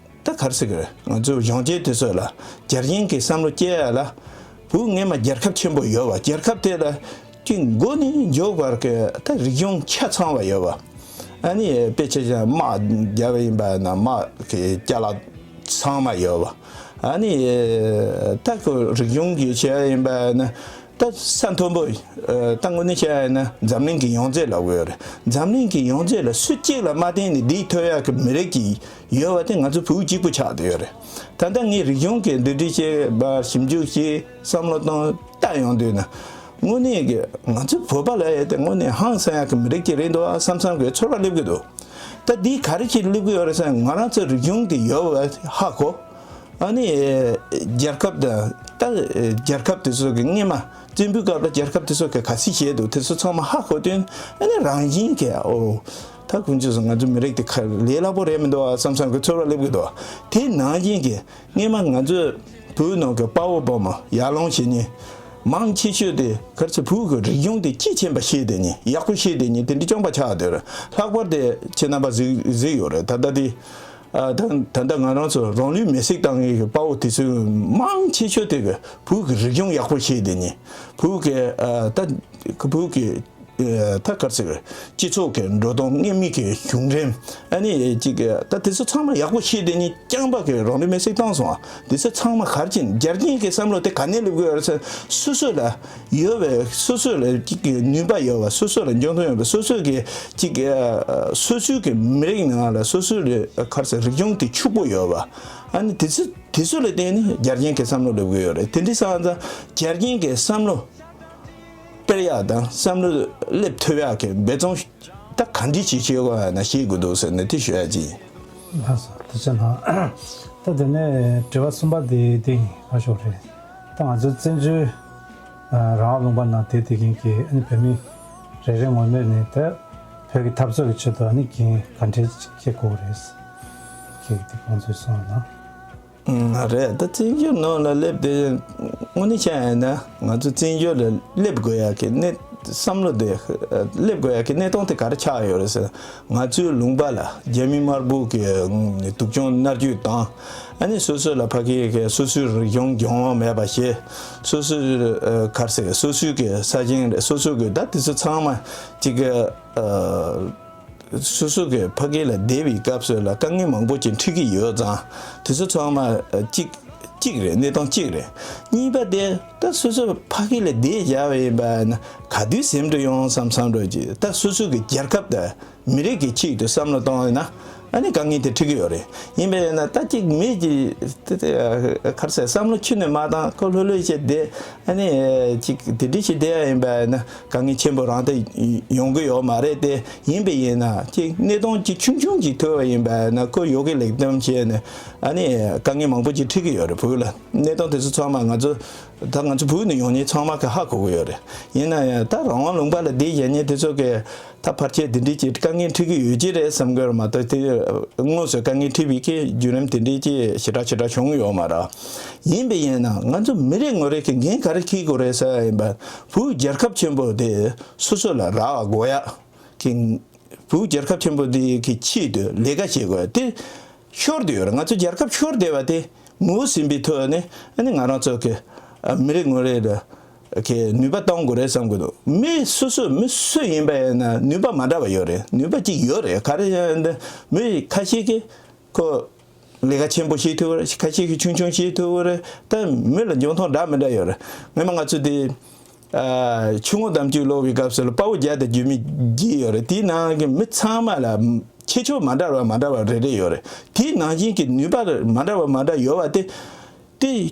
ད་ག་རེ་ཟེར་གི་རེད། ང་ཚོ་གཞོན་སྐྱེས་དེ་ཚོ་ལ་རྒྱལ་ཞེན་གྱི་བསམ་བློ་སྐྱེ་ཡ་ལ། བོད་སྔོན་མ་རྒྱལ་ཁབ་ཆེན་པོ་ཡོད་པ། རྒྱལ་ཁབ་དེ་ལ་གི་མགོ་ནས་མཇུག་བར་གྱི་ད་རིག་གཞུང་ཆ་ཚང་བ་ཡོད་པ། ཨ་ནི་དཔེ་ཆ་བཞག་དམག་རྒྱག་པ་ཡིན་པ་ན་དམག་གི་ཅ་ལག་ཚང་མ་ཡོད་པ། ཨ་ནི་ད་ཁོ་རིག་གཞུང་གི་བྱས་ཡིན་པ་ན། ད་ས་མཐོན་པོ། ཨ། ད་དངོས་གནས་བྱས་ན་འཛམ་གླིང་གི་ཡོངས་རྫོགས་ལབ་དགོས་རེད། འཛམ་གླིང་གི་ཡོངས་རྫོགས་ལ་སུ་གཅིག་ལ་མ་བརྟེན་ནས་བསྡད་ཐུབ་ཡག་གི་མི་རིགས་ཀྱི་ཡོད་པ་དེ་ང་ཚོ་བོད་གཅིག་པུ་ཆགས་བསྡད་ཡོད་རེད། ད་ལྟ་ངས་རིག་གཞུང་གི་འདི་འདྲ་བྱས་པ་ཞིབ་འཇུག་བྱས་བསམ་བློ་བཏང་ལྟ་ཡོང་དུས་ན། དངོས་གནས་ཀྱི་ང་ཚོ་བོད་པ་ལབ་ཡ་དེ་དངོས་གནས་ཧང་སང་ཡག་གི་མི་རིགས་ཅིག་རེད་འདུག་ཨ་བསམ་བསམ་གྱི་ཚོར་བ་སླེབས་ཀྱི་འདུག་ད་འདི་ག་རེ་བྱས་སླེབས་ཀྱི་ཡོད་རེད་ཟེར་ན། ང་རང་ཚོ་རིག་གཞུང་དེ་ཡོད་པ་ཧ་གོ། ཨ་ནི་རྒྱལ་ཁབ་དང་ད་རྒྱལ་ཁབ་དེ་ཚོ་གི་སྔོན་མ་བཙན་པོའི་སྐབས་ལ་རྒྱལ་ཁབ་དེ་ཚོ་གི་ག་ཚོད་བྱས་འདུག་དེ་ཚོ་ཚང་མ་ཧ་གོ་དུས། ཨ་ནི་རང་བཞིན་གྱིས་ཨོ། ད་དཀོན་མཆོག་གསུམ། ང་ཚོ་མི་རིགས་དེ་ག་ལས་སླ་པོ་རེད་མི་འདུག་ཨ་བསམ་བསམ་གྱི་ཚོར་བ་སླེབས་ཀྱི་འདུག་དེ་ནང་བཞིན་གྱི་སྔོན་མ་ང་ཚོ་བོད་ནང་གི་དཔའ་བོ་དཔའ་མོ་ཡར་ལངས་བྱེད་མཁན་མང་ཆེ་ཤོས་དེ་ག་རེ་ཟེར། བོད་ཀྱི་རིག་གཞུང་དེ་དཔྱིས་ཕྱིན་པ་ཤེས་བསྡད་མཁན། ཡག་པོ་ཤེས་བསྡད་མཁན་དེ་འདྲ་རྐྱང་པ་ཆགས་བསྡད་རེད། ལྷག་པར་དེ་ཁྱེད་རྣམ་པ་གཟིགས་གཟིགས་ཡོད་རེད། ད་ལྟ་དེ། ཨ། ད་ད་ལྟ་ང་རང་ཚོ་རང་ལུས་མེར་སྲེག་བཏང་མཁན་གྱི་དཔའ་བོ་དེ་ཚོའི་མང་ཆེ་ཤོས་དེ་གི་བོད་ཀྱི་རིག་གཞུང་ཡག་པོ་ཤེས་བསྡད་མཁན། བོད་ཀྱི། ཨ། ད་བོད་ཀྱི། ཨ། ད་ག་རེ་ཟེར། སྤྱི་ཚོགས་ཀྱི་འགྲོ་སྟངས། སྔོན་མའི་གི་བྱུང་རིམ། ཨ་ནི་ཅིག་ད་དེ་ཚོ་ཚང་མ་ཡག་པོ་ཤེས་བསྡད་མཁན་རྐྱང་པ་གིས་རང་ལུས་མེར་སྲེག་བཏང་སོང་ཨ། དེ་ཚོ་ཚང་མ་ག་རེ་བྱས་ནས། རྒྱལ་ཞེན་གྱི་བསམ་བློ་དེ་ག་ནས་སླེབས་ཀྱི་ཡོད་རེད་ཟེར། སོ་སོ་ལ་ཡོད་པའི། སོ་སོ་ལ་ཅིག་གི་ནུས་པ་ཡོད་པ། སོ་སོ་ལ་འཇོན་ཐང་ཡོད་པ། སོ་སོ་གི་ཅིག་ཨ། སོ་སོའི་གི་མི་རིགས་ནང་ལ་སོ་སོའི་ག་རེ་ཟེར། རིག་གཞུང་དེ་ཕྱུག་པོ་ཡོད་པ། ཨ་ནི་དེ་ཚོ་དེ་ཚོ་ལ་བརྟེན་ནས་རྒྱལ་ཞེན་གྱི་བསམ་བློ་སླེབས་ཀྱི་ཡོད་རེད། དེ་འདྲ་སོང་ཙང་རྒྱལ་ཞེན་གྱི་བསམ་བློ་སྤེལ་ཡག་དང་བསམ་བློ་སླེབས་ཐུབ་ཡག་གི་འབད་བརྩོན་ད་ག་འདྲ་ཅིག་བྱེད་དགོས་ན་ཤེས་དགོས་འདུག་ཟེར་ནས་དེ་ཞུ་ཡ་ཅིག་ཡིན། ལགས་སོ། ཐུགས་རྗེ་གནང་། ད་དེ་ནས་དྲི་བ་གསུམ་པ་དེ་དེ་ཡིན། ཨ། ཞོག་རེད། ད་ང་ཚོའི་བཙན་བྱོལ་རང་དབང་ལུང་པ་ནང་བསྡད་བསྡད་མཁན་གྱི་ཨ་ནི་བོད་མི་རེ་རེ་ངོ་མས་ནི་ད་བོད་ཀྱི་འཐབ་རྩོད་ཀྱི་ཆེད་དུ་ཨ་ནི་འགན་ག་འདྲ་ཅིག་འཁྱེར་དགོས་རེད། ཁྱེད་ཀྱིས་དེ་ཁོང་ཚོས་གསུངས་ན། ཨང་། རེད། ད་བཙན་བྱོལ་ནང་ལ་སླེབས་དེ་དངོས་གནས་བྱས་ན་ང་ཚོ་བཙན་བྱོལ་ལ་སླེབས་དགོས་ཡག་གི་གནས། བསམ་བློ་དེ་སླེབས་དགོས་ཡག་གི་གནས་སྟངས་དེ་ག་རེ་ཆགས་ཡོད་རེད་ཟེར། ང་ཚོའི་ལུང་པ་ལ་རྒྱ་མི་དམར་པོ་གི་སྡུག་སྦྱོང་མནར་གཅོད་དང་། ཨ་ནི་སོ་སོ་ལ་ཕ་གི་གི་སོ་སོའི་རིག་གཞུང་སྦྱང་བ་མེད་པ་བྱས། སོ་སོའི་ག་རེ་ཟེར། སོ་སོའི་གི་ས་ཞིང་རེད། སོ་སོའི་གི་ད་དེ་ཚོ་ཚང་མ་ཅིག་གི་ཨ། སོ་སོ་གི་ཕ་གི་ལ་བསྡད་པའི་སྐབས་སུ་ལ་དཀའ་ངལ་མང་པོ་ཅིག་འཕྲད་ཀྱི་ཡོད་ཙང་། དེ་ཚོ་ཚང་མ་གཅིག་གཅིག་རེད། གནས་སྟངས་གཅིག་རེད། གཉིས་པ་དེ་ད་སོ་སོ་ཕ་གི་ལ་བསྡད་བཞག་པ་ཡིན་པ་ན་ག་དུས་ཟིན་འགྲོ་ཡོང་བསམ་བསམ་འགྲོ་གི། ད་སོ་སོ་གི་རྒྱལ་ཁབ་དང་མི་རིགས་ཀྱི་ཆེད་དུ་བསམ་བློ་བཏང་ཡོད་ན་ཨ་ནི་དཀའ་ངལ་དེ་འཕྲད་ཀྱི་ཡོད་རེད། ཡིན་པ་ཡིན་ན་ད་གཅིག་མི་གི་དེ་དེ་ག་རེ་ཟེར། བསམ་བློ་ཁྱོན་ནས་མ་བཏང་། ཁོ་ལྷོད་ལྷོད་བྱས་བསྡད། ཨ་ནི་ཅིག་དེ་འདྲ་ཞིག་བསྡད་ཡ་ཡིན་པ་ཡིན་ན། དཀའ་ངལ་ཆེན་པོ་རང་ད་ཡོང་གི་ཡོད་མ་རེད་དེ། ཡིན་པ་ཡིན་ན་ཅིག་གནས་སྟངས་ཅིག་ཆུང་ཆུང་ཅིག་ཐུག་པ་ཡིན་པ་ན་ཁོ་ཡོ་གི་ལེགས་གཏམ་བྱས་ནས་ཨ་ནི་དཀའ་ངལ་མང་པོ་ཅིག་འཕྲད་ཀྱི་ཡོད་རེད། བོད་ལ་གནས་སྟངས་དེ་ཚོ་ཚང་མ་ང་ཚོ་ད་ང་ཚོ་བོད་ནས་ཡོང་མཁན་ཚང་མ་གིས་ཧ་གོ་གི་ཡོད་རེད། ཡིན་ན་ཡང་ད་རང་དབང་ལུང་པ་ལ་བསྡད་བཞག་མཁན་དེ་ཚོ་གིས་ད་ཕལ་ཆེར་དེ་འདྲའི་ཅིག་དཀའ་ངལ་འཕྲད་ཀྱི་ཡོད་ཀྱི་རེད་བསམ་གྱི་ཡོད་རེད་མ་གཏོགས། དེ་དངོས་སུ་དཀའ་ངལ་འཕྲད་པའི་གི་བརྒྱུད་རིམ་དེ་འདྲའི་ཅིག་ཞེ་དྲག་ཞེ་དྲག་བྱུང་ཡོད་མ་རེད། ཡིན་པ་ཡིན་ན་ང་ཚོ་མི་རེ་ངོ་རེ་གི་འགན་ག་རེ་འཁྱེར་དགོས་རེད་ཟེར་ཡ་ཡིན་པ། བོད་རྒྱལ་ཁབ་ཆེན་པོ་དེ་སོ་སོ་ལ་རག་པ་དགོས་ཡག་གི། བོད་རྒྱལ་ཁབ་ཆེན་པོ་འདི་གི་ཆེད་དུ་ལས་ཀ་བྱེད་དགོས་ཡ་དེ་ཤོར་བསྡད་ཡོད་རེད། ང་ཚོ་རྒྱལ་ཁབ་ཤོར་བསྡད་པ་དེ་ངོས་ཟིན་པའི་ཐོག་ནས་ཨ་ནི་ང་རང་ཚོ་གི་ཨ་མི་རེ་ངོ་རེ་ལ་གི་ནུས་པ་གཏོང་དགོས་རེད་བསམ་གི་འདུག་མི་སོ་སོ་མི་སུ་ཡིན་པ་ཡིན་ན་ནུས་པ་མ་འདྲ་བ་ཡོད་རེད། ནུས་པ་གཅིག་ཡོད་རེད། ག་རེ་ཡིན་ན་མི་ཁ་ཤས་ཀྱིས་ཁོ་ལས་ཀ་ཆེན་པོ་བྱེད་ཐུབ་རེད། ཁ་ཤས་ཀྱིས་ཆུང་ཆུང་བྱེད་ཐུབ་རེད། ད་མི་ལ་འཇོན་ཐང་འདྲ་མི་འདྲ་ཡོད་རེད། སྔོན་མ་ང་ཚོ་དེ་ཨ་ཆུ་ངོགས་དམ་ཆོས་སློབ་པའི་སྐབས་སུ་ལ་དཔའ་བོ་བརྒྱ་དང་རྒྱུད་མེད་བརྒྱད་ཡོད་རེད། དེའི་ནང་གི་མི་ཚང་མ་ལ་ཁྱད་ཆོས་མ་འདྲ་བ་མ་འདྲ་བ་རེ་རེ་ཡོད་རེད། དེའི་ནང་བཞིན་གྱི་ནུས་པ་མ་འདྲ་བ་མ་འདྲ་ཡོད་པ་དེ་དེ།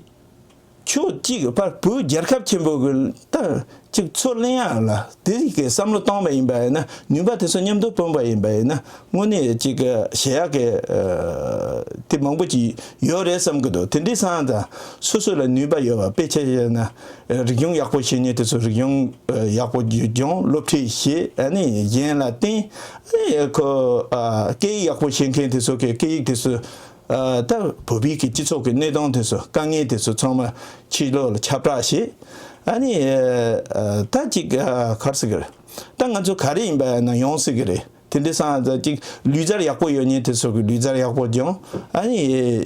ཕྱོགས་གཅིག་ཕར་བོད་རྒྱལ་ཁབ་ཆེན་པོ་གི་ད་ཅིག་ཚུར་ལེན་ཡག་ལ་དེ་གི་བསམ་བློ་བཏང་བ་ཡིན་པ་ཡིན་ན། ནུས་པ་དེ་ཚོ་མཉམ་དུ་སྤུངས་པ་ཡིན་པ་ཡིན་ན། དངོས་གནས་ཅིག་གི་བྱེད་ཡག་གི་ཨ་དེ་མང་པོ་ཅིག་ཡོད་རེད་བསམ་གི་འདུག་དེ་འདྲའི་སང་ད་སོ་སོ་ལ་ནུས་པ་ཡོད་པ། དཔེ་ཆ་བཞག་ན་རིག་གཞུང་ཡག་པོ་ཤེས་མཁན་དེ་ཚོ་རིག་གཞུང་ཨ་ཡག་པོ་སྦྱོང་། སློབ་ཁྲིད་བྱེད། ཨ་ནི་གཞན་ལ་བསྟན། ཨ་ནི་ཁོ་ཨ་སྐད་ཡིག་ཡག་པོ་ཤེས་མཁན་དེ་ཚོ་གི་སྐད་ཡིག་དེ་ཚོ་ཨ་ད་བོད་པའི་གི་སྤྱི་ཚོགས་ཀྱི་གནས་སྟངས་དེ་ཚོ། དཀའ་ངལ་དེ་ཚོ་ཚང་མ་ཕྱི་ལོགས་ལ་ཁྱབ་བསྒྲགས་བྱེད། ཨ་ནི་ཨ་ད་ཅིག་ཨ་ག་རེ་ཟེར་གི་རེད། ད་ང་ཚོ་ག་རེ་ཡིན་པ་ཡིན་ན་ཡོང་སྲིད་གི་རེད། དེ་འདྲའི་སང་ད་ཅིག་ལུས་རྩལ་ཡག་པོ་ཡོད་མཁན་དེ་ཚོ་གི་ལུས་རྩལ་ཡག་པོ་སྦྱོང་། ཨ་ནི་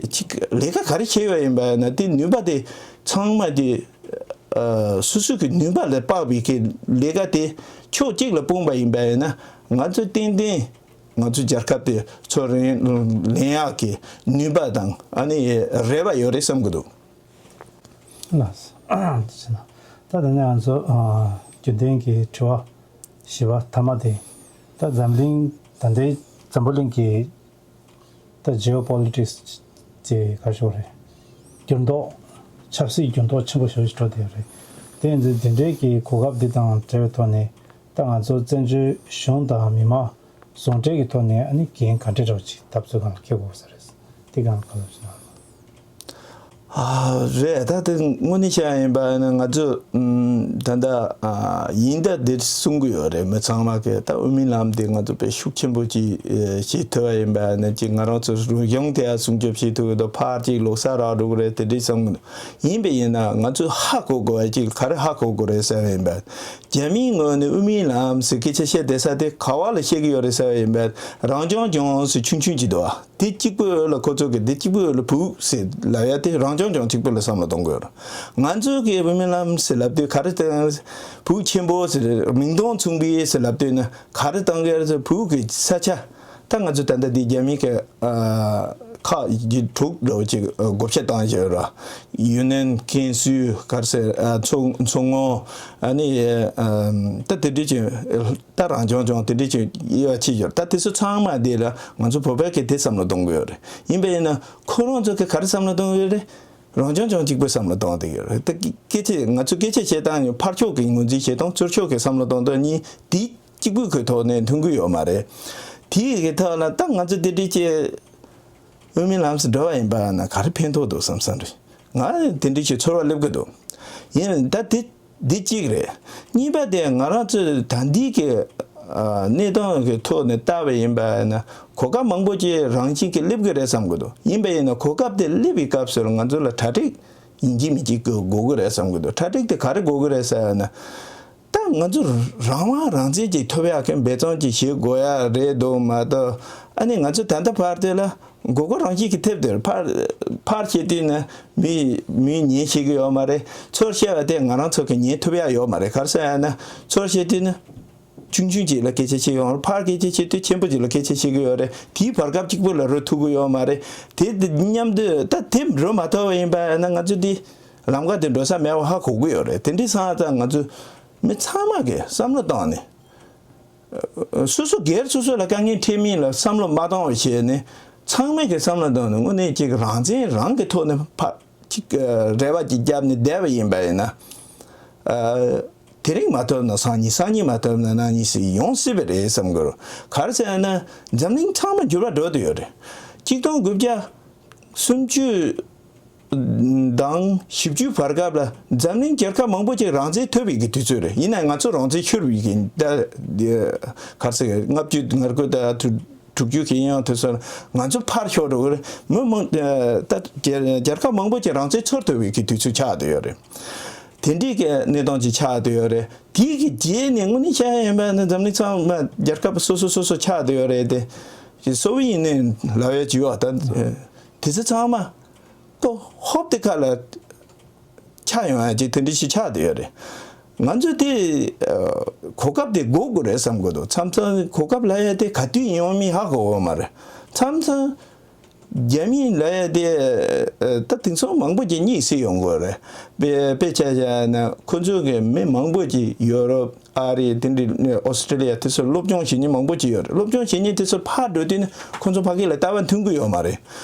ཅིག་ལས་ཀ་ག་རེ་བྱས་པ་ཡིན་པ་ཡིན་ན་དེ་ནུས་པ་དེ་ཚང་མ་དེ་ཨ་སོ་སོ་གི་ནུས་པ་ལ་དཔག་པའི་གི་ལས་ཀ་དེ་ཕྱོགས་གཅིག་ལ་སྤུངས་པ་ཡིན་པ་ཡིན་ན། ང་ཚོ་ཏན་ཏན་ང་ཚོ་རྒྱལ་ཁབ་དེ་ཚུར་ལེན་ལེན་ཡག་གི་ནུས་པ་དང་ཨ་ནི་རེ་བ་ཡོད་རེད་བསམ་གི་འདུག་ལགས་སོ། ད་དེ་ནས་ང་ཚོ་ཨ་རྒྱུན་ལྡན་གྱི་དྲི་བ་བཞི་པ་མཐའ་མ་དེ། ད་འཛམ་གླིང་ད་ལྟའི་འཛམ་བུ་གླིང་གི་ད་ཇི་ཨོ་པོ་ལི་ཊིག་སི་ཅེས་ག་ཞོག་རེད། འགྱུར་ལྡོག་ཆབ་སྲིད་འགྱུར་ལྡོག་ཆེན་པོ་ཞེ་པོ་ཞིག་འགྲོ་བསྡད་ཡོད་རེད། དེ་ཡིན་ཙང་འདི་འདྲའི་གི་གོ་སྐབས་འདི་དང་འབྲེལ་བའི་ཐོག་ནས་ད་ང་ཚོ་བཙན་བྱོལ་གཞུང་དང་མི་མང་ཟུང་འབྲེལ་གྱི་ཐོག་ནས་ཨ་ནི་འགན་ག་འདྲ་འདྲ་བོ་ཅིག་འཐབ་རྩོད་སྒང་ལ་འཁྱེར་དགོས་ས་རེད། དེ་སྒང་ལ་བཀའ་སློབ་ཅིག་གནང་རོགས། ཨ་རེད། ད་དེ་དངོས་གནས་བཤད་ཡ་ཡིན་པ་ཡིན་ན་ང་ཚོ་ཨམ་ད་ལྟ་ཨ་ཡིན་ད་འདིར་གསུང་གི་ཡོད་རེད། མི་ཚང་མ་གིས་ད་དབུ་མའི་ལམ་དེ་ང་ཚོ་དཔེ་ཤུགས་ཆེན་པོ་ཅིག་ཨེ་བྱེད་ཐུབ་པ་ཡིན་པ་ཡིན་ན་ཅིག་ང་རང་ཚོ་རང་གཞུང་དེ་ཡང་སྲུང་སྐྱོབ་བྱེད་ཐུབ་ཀྱི་འདུག་ཕར་ཅིག་ལོག་ས་རག་འགྲོ་གི་རེད། དེ་འདྲའི་བསམ་གི་འདུག་ཡིན་པ་ཡིན་ན་ང་ཚོས་ཧ་གོ་དགོས་པ་ཅིག་ག་རེ་ཧ་གོ་དགོས་རེད་ཟེར་བ་ཡིན་པ། རྒྱ་མིའི་ངོས་ནས་དབུ་མའི་ལམ་ཟེར་སྐད་ཆ་བཤད་བསྡད་ས་དེ་ག་བ་ལ་བཤད་ཀྱི་ཡོད་རེད་ཟེར་བ་ཡིན་པ། རང་སྐྱོང་ལྗོངས་ཟེར་ཆུང་ཆུང་ཅིག་འདུག་ཨ། དེ་གཅིག་པུ་ལ་ཁོ་ཚོ་གི་དེ་གཅིག་པུ་ལ་བོད་ཟེར་ལབ་ཡ་དེ་རང་སྐྱོང་ལྗོངས་གཅིག་པུ་ལ་བསམ་བློ་གཏོང་དགོས་རེད། ང་ཚོ་གི་དབུ་མའི་ལམ་ཟེར་ལབ་དུས་ག་རེ་བསྟན། བོད་ཆེན་པོ་ཟེར་མིང་དོན་མཚུངས་པའི་ཟེར་ལབ་དུས་ན་ག་རེ་བཏང་གི་རེད་ཟེར། བོད་ཀྱི་ས་ཆ་ད་ང་ཚོ་ད་ལྟ་འདི་རྒྱ་མི་གི་ཨ་ཁག་བཞི་དྲུག་འདྲ་བོ་ཅིག་ཨ་བགོ་བཤའ་བཏང་བཞག་ཡོད་ར། ཡུན་ནན། ཀན་སུའུ། ག་རེ་ཟེར། ཨ་མཚོ་མཚོ་སྔོན། ཨ་ནི་ཨ་ད་དེ་འདྲ་ཅིག་ད་རང་སྐྱོང་ལྗོངས་དེ་འདྲ་ཅིག་དབྱེ་བ་ཕྱེ་ཡོད། ད་དེ་ཚོ་ཚང་མ་དེ་ལ་ང་ཚོ་བོད་པ་གིས་དེ་བསམ་བློ་གཏོང་གི་ཡོད་རེད། ཡིན་པ་ཡིན་ན་ཁོ་རང་ཚོ་གིས་ག་རེ་བསམ་བློ་གཏོང་གི་ཡོད་རེད། རང་སྐྱོང་ལྗོངས་གཅིག་པུ་བསམ་བློ་གཏོང་བསྡད་ཡོད་རེད། ད་སྐད་ཆ་ང་ཚོ་སྐད་ཆ་བཤད་སྟངས་ནི་ཕར་ཕྱོགས་ཀྱི་ངོས་འཛིན་བྱེད་སྟངས་ཚུར་ཕྱོགས་ཀྱི་བསམ་བློ་གཏོང་སྟངས་གཉིས་དེ་གཅིག་པུའི་གི་ཐོག་ནས་མཐུན་གི་ཡོད་མ་རེད། དེའི་གི་ཐོག་ལ་ད་ང་ཚོ་དེ་འདྲ་ཅིག་དབུ་མའི་ལམ་སུ་འགྲོ་བ་ཡིན་པ་ན་ག་རེ་ཕན་ཐོགས་འདུག་བསམ་བསམ་རེད། ང་དེ་འདྲ་ཅིག་ཚོར་བ་སླེབས་ཀྱི་འདུག་ཡིན་ད་དེ་འདི་གཅིག་རེད། གཉིས་པ་དེ་ང་རང་ཚོས་ད་ལྟའི་གི་ཨ་གནས་སྟངས་ཀྱི་ཐོག་ནས་བལྟ་བ་ཡིན་པ་ན་གོ་སྐབས་མང་པོ་ཅིག་རང་བཞིན་གྱིས་སླེབས་ཀྱི་རེད་བསམ་གྱི་འདུག་ཡིན་པ་ཡིན་ན་གོ་སྐབས་དེ་སླེབས་པའི་སྐབས་སུ་ལ་ང་ཚོ་ལ་གྲ་སྒྲིག་ཡིན་གཅིག་མིན་གཅིག་གི་དགོས་ཀྱི་རེད་བསམ་གྱི་འདུག་གྲ་སྒྲིག་དེ་ག་རེ་དགོས་ཀྱི་རེད་ཟེར་ན། ད་ང་ཚོ་རང་དབང་རང་བཙན་ཅིག་ཐོབ་ཡག་གི་འབད་བརྩོན་ཅིག་བྱེད་དགོས་ཡ་རེད་འདུག་མ་གཏོགས། ཨ་ནི་ང་ཚོ་ད་ལྟ་བར་དེ་ལ་མགོ་སྐོར་རང་བཞིན་གྱིས་ཐེབས་དེར་ཕར་ཕར་བཤད་དུས་ན་མི་མིས་ཉན་ཤེས་ཀྱི་ཡོད་མ་རེད། ཚུར་བཤད་པ་དེ་ང་རང་ཚོ་གིས་ཉན་ཐུབ་ཡ་ཡོད་མ་རེད། ག་རེ་ཟེར་ཡ་ན་ཚུར་བཤད་དུས་ན་ཆུང་ཆུང་ཅིག་ལ་སྐད་ཆ་བཤད་ཡོང་རེད། ཕར་སྐད་ཆ་བཤད་དུས་ཆེན་པོ་ཅིག་ལ་སྐད་ཆ་བཤད་ཀྱི་ཡོད་རེད། དེའི་བར་སྐབས་གཅིག་པུ་ལ་རོལ་ཐུབ་ཀྱི་ཡོད་མ་རེད། དེ་མཉམ་དུ་ད་དེ་རོལ་མ་ཐུབ་པ་ཡིན་པ་ན་ང་ཚོ་འདི་ལམ་ཁ་དེ་འགྲོ་ས་མེད་པ་ཧ་གོ་གི་ཡོད་རེད། དེ་འདྲའི་སང་ཙང་ང་ཚོ་མི་ཚང་མ་གིས་བསམ་བློ་བཏང་ནས། སོ་སོ་སྒེར་སོ་སོ་ལ་དཀའ་ངལ་འཕྲད་མིན་ལ་བསམ་བློ་མ་བཏང་བ་བྱས་ནས་ཚང་མས་ཀྱི་བསམ་བློ་བཏང་ནས་དངོས་གནས་ཅིག་རང་བཙན་རང་གི་ཐོག་ནས་ཕ་ཅིག་རེ་བ་ཅིག་བརྒྱབ་ནས་བསྡད་པ་ཡིན་པ་ཡིན་ན། དེ་རིང་མ་ཐོབ་ན་སང་ཉིན། སང་ཉིན་མ་ཐོབ་ན་གནངས་ཉིན་ཟེར་ཡོང་སྲིད་པ་རེད་བསམ་གི་རེད། ག་རེ་ཟེར་ན་འཛམ་གླིང་ཚང་མ་འགྱུར་བ་འགྲོ་བསྡད་ཡོད་རེད། གཅིག་སྟོང་དགུ་བརྒྱ་སུམ་ཅུ། དང་བཞི་བཅུ་བར་སྐབས་ལ་འཛམ་གླིང་རྒྱལ་ཁབ་མང་པོ་ཅིག་རང་བཙན་ཐོབ་པའི་གི་དུས་ཚོད་རེད། ཡིན་ནའི་ང་ཚོ་རང་བཙན་ཤོར་བའི་གི་ད་ག་རེ་ཟེར་ལྔ་བཅུ་ང་དགུ་དང་དྲུག་དྲུག་ཅུ་གི་ཡང་དུས་ཚོད་ང་ཚོ་ཕར་ཤོར་འགྲོ་གི་རེད། མི་མང་ད་རྒྱལ་རྒྱལ་ཁབ་མང་པོ་ཅིག་རང་བཙན་ཚུར་ཐོབ་པའི་གི་དུས་ཚོད་ཆགས་བསྡད་ཡོད་རེད། དེ་འདྲའི་གི་གནས་སྟངས་ཅིག་ཆགས་བསྡད་ཡོད་རེད། དེའི་གི་རྗེས་ནས་དངོས་གནས་བཤད་ཡ་ཡིན་པ་ན་འཛམ་གླིང་ཚང་མ་རྒྱལ་ཁབ་སོ་སོ་སོ་སོ་ཆགས་བསྡད་ཡོད་རེད་དེ། སོ་བི་ཡེ་ནི་ཡན་ལབ་ཡ་ཅིག་ཡོད་ད། དེ་ཚོ་ཚང་མ། ཀོ་ཧོབ་དེ་ཁ་ལ་ཆགས་ཡོང་ཡ་ཅིག་དེ་འདྲ་ཞིག་ཆགས་བསྡད་ཡོད་རེད། ང་ཚོས་དེ་ཨ་གོ་སྐབས་དེ་དགོས་དགོས་རེད་བསམ་གི་འདུག་མཚམས་མཚམས་གོ་སྐབས་ལབ་ཡ་དེ་ག་དུས་ཡོང་མིན་ཧ་གོ་གི་མ་རེད། མཚམས་མཚམས་ རྒྱ་མི་ལབ་ཡ་དེ་ད་དེང་སང་མང་པོ་ཅིག་གཉིད་སད་ཡོང་གི་རེད། དཔེ་དཔེ་ཆ་བཞག་ན་ཁོ་ཚོ་གི་མི་མང་པོ་ཅིག་ཡོ་རོབ། ཨ་རི། དེ་འདྲའི་ཨོ་སི་ཀྲི་ལི་ཡ་དེ་ཚོ་སློབ་སྦྱོང་བྱེད་མཁན་མང་པོ་ཅིག་ཡོད་རེད། སློབ་སྦྱོང་བྱེད་མཁན་དེ་ཚོ་ཕར་འགྲོ་དུས་ནི་ཁོ་ཚོ་ཕ་གི་ལ་ལྟ་བ་མཐུན་གི་ཡོད་མ་རེད།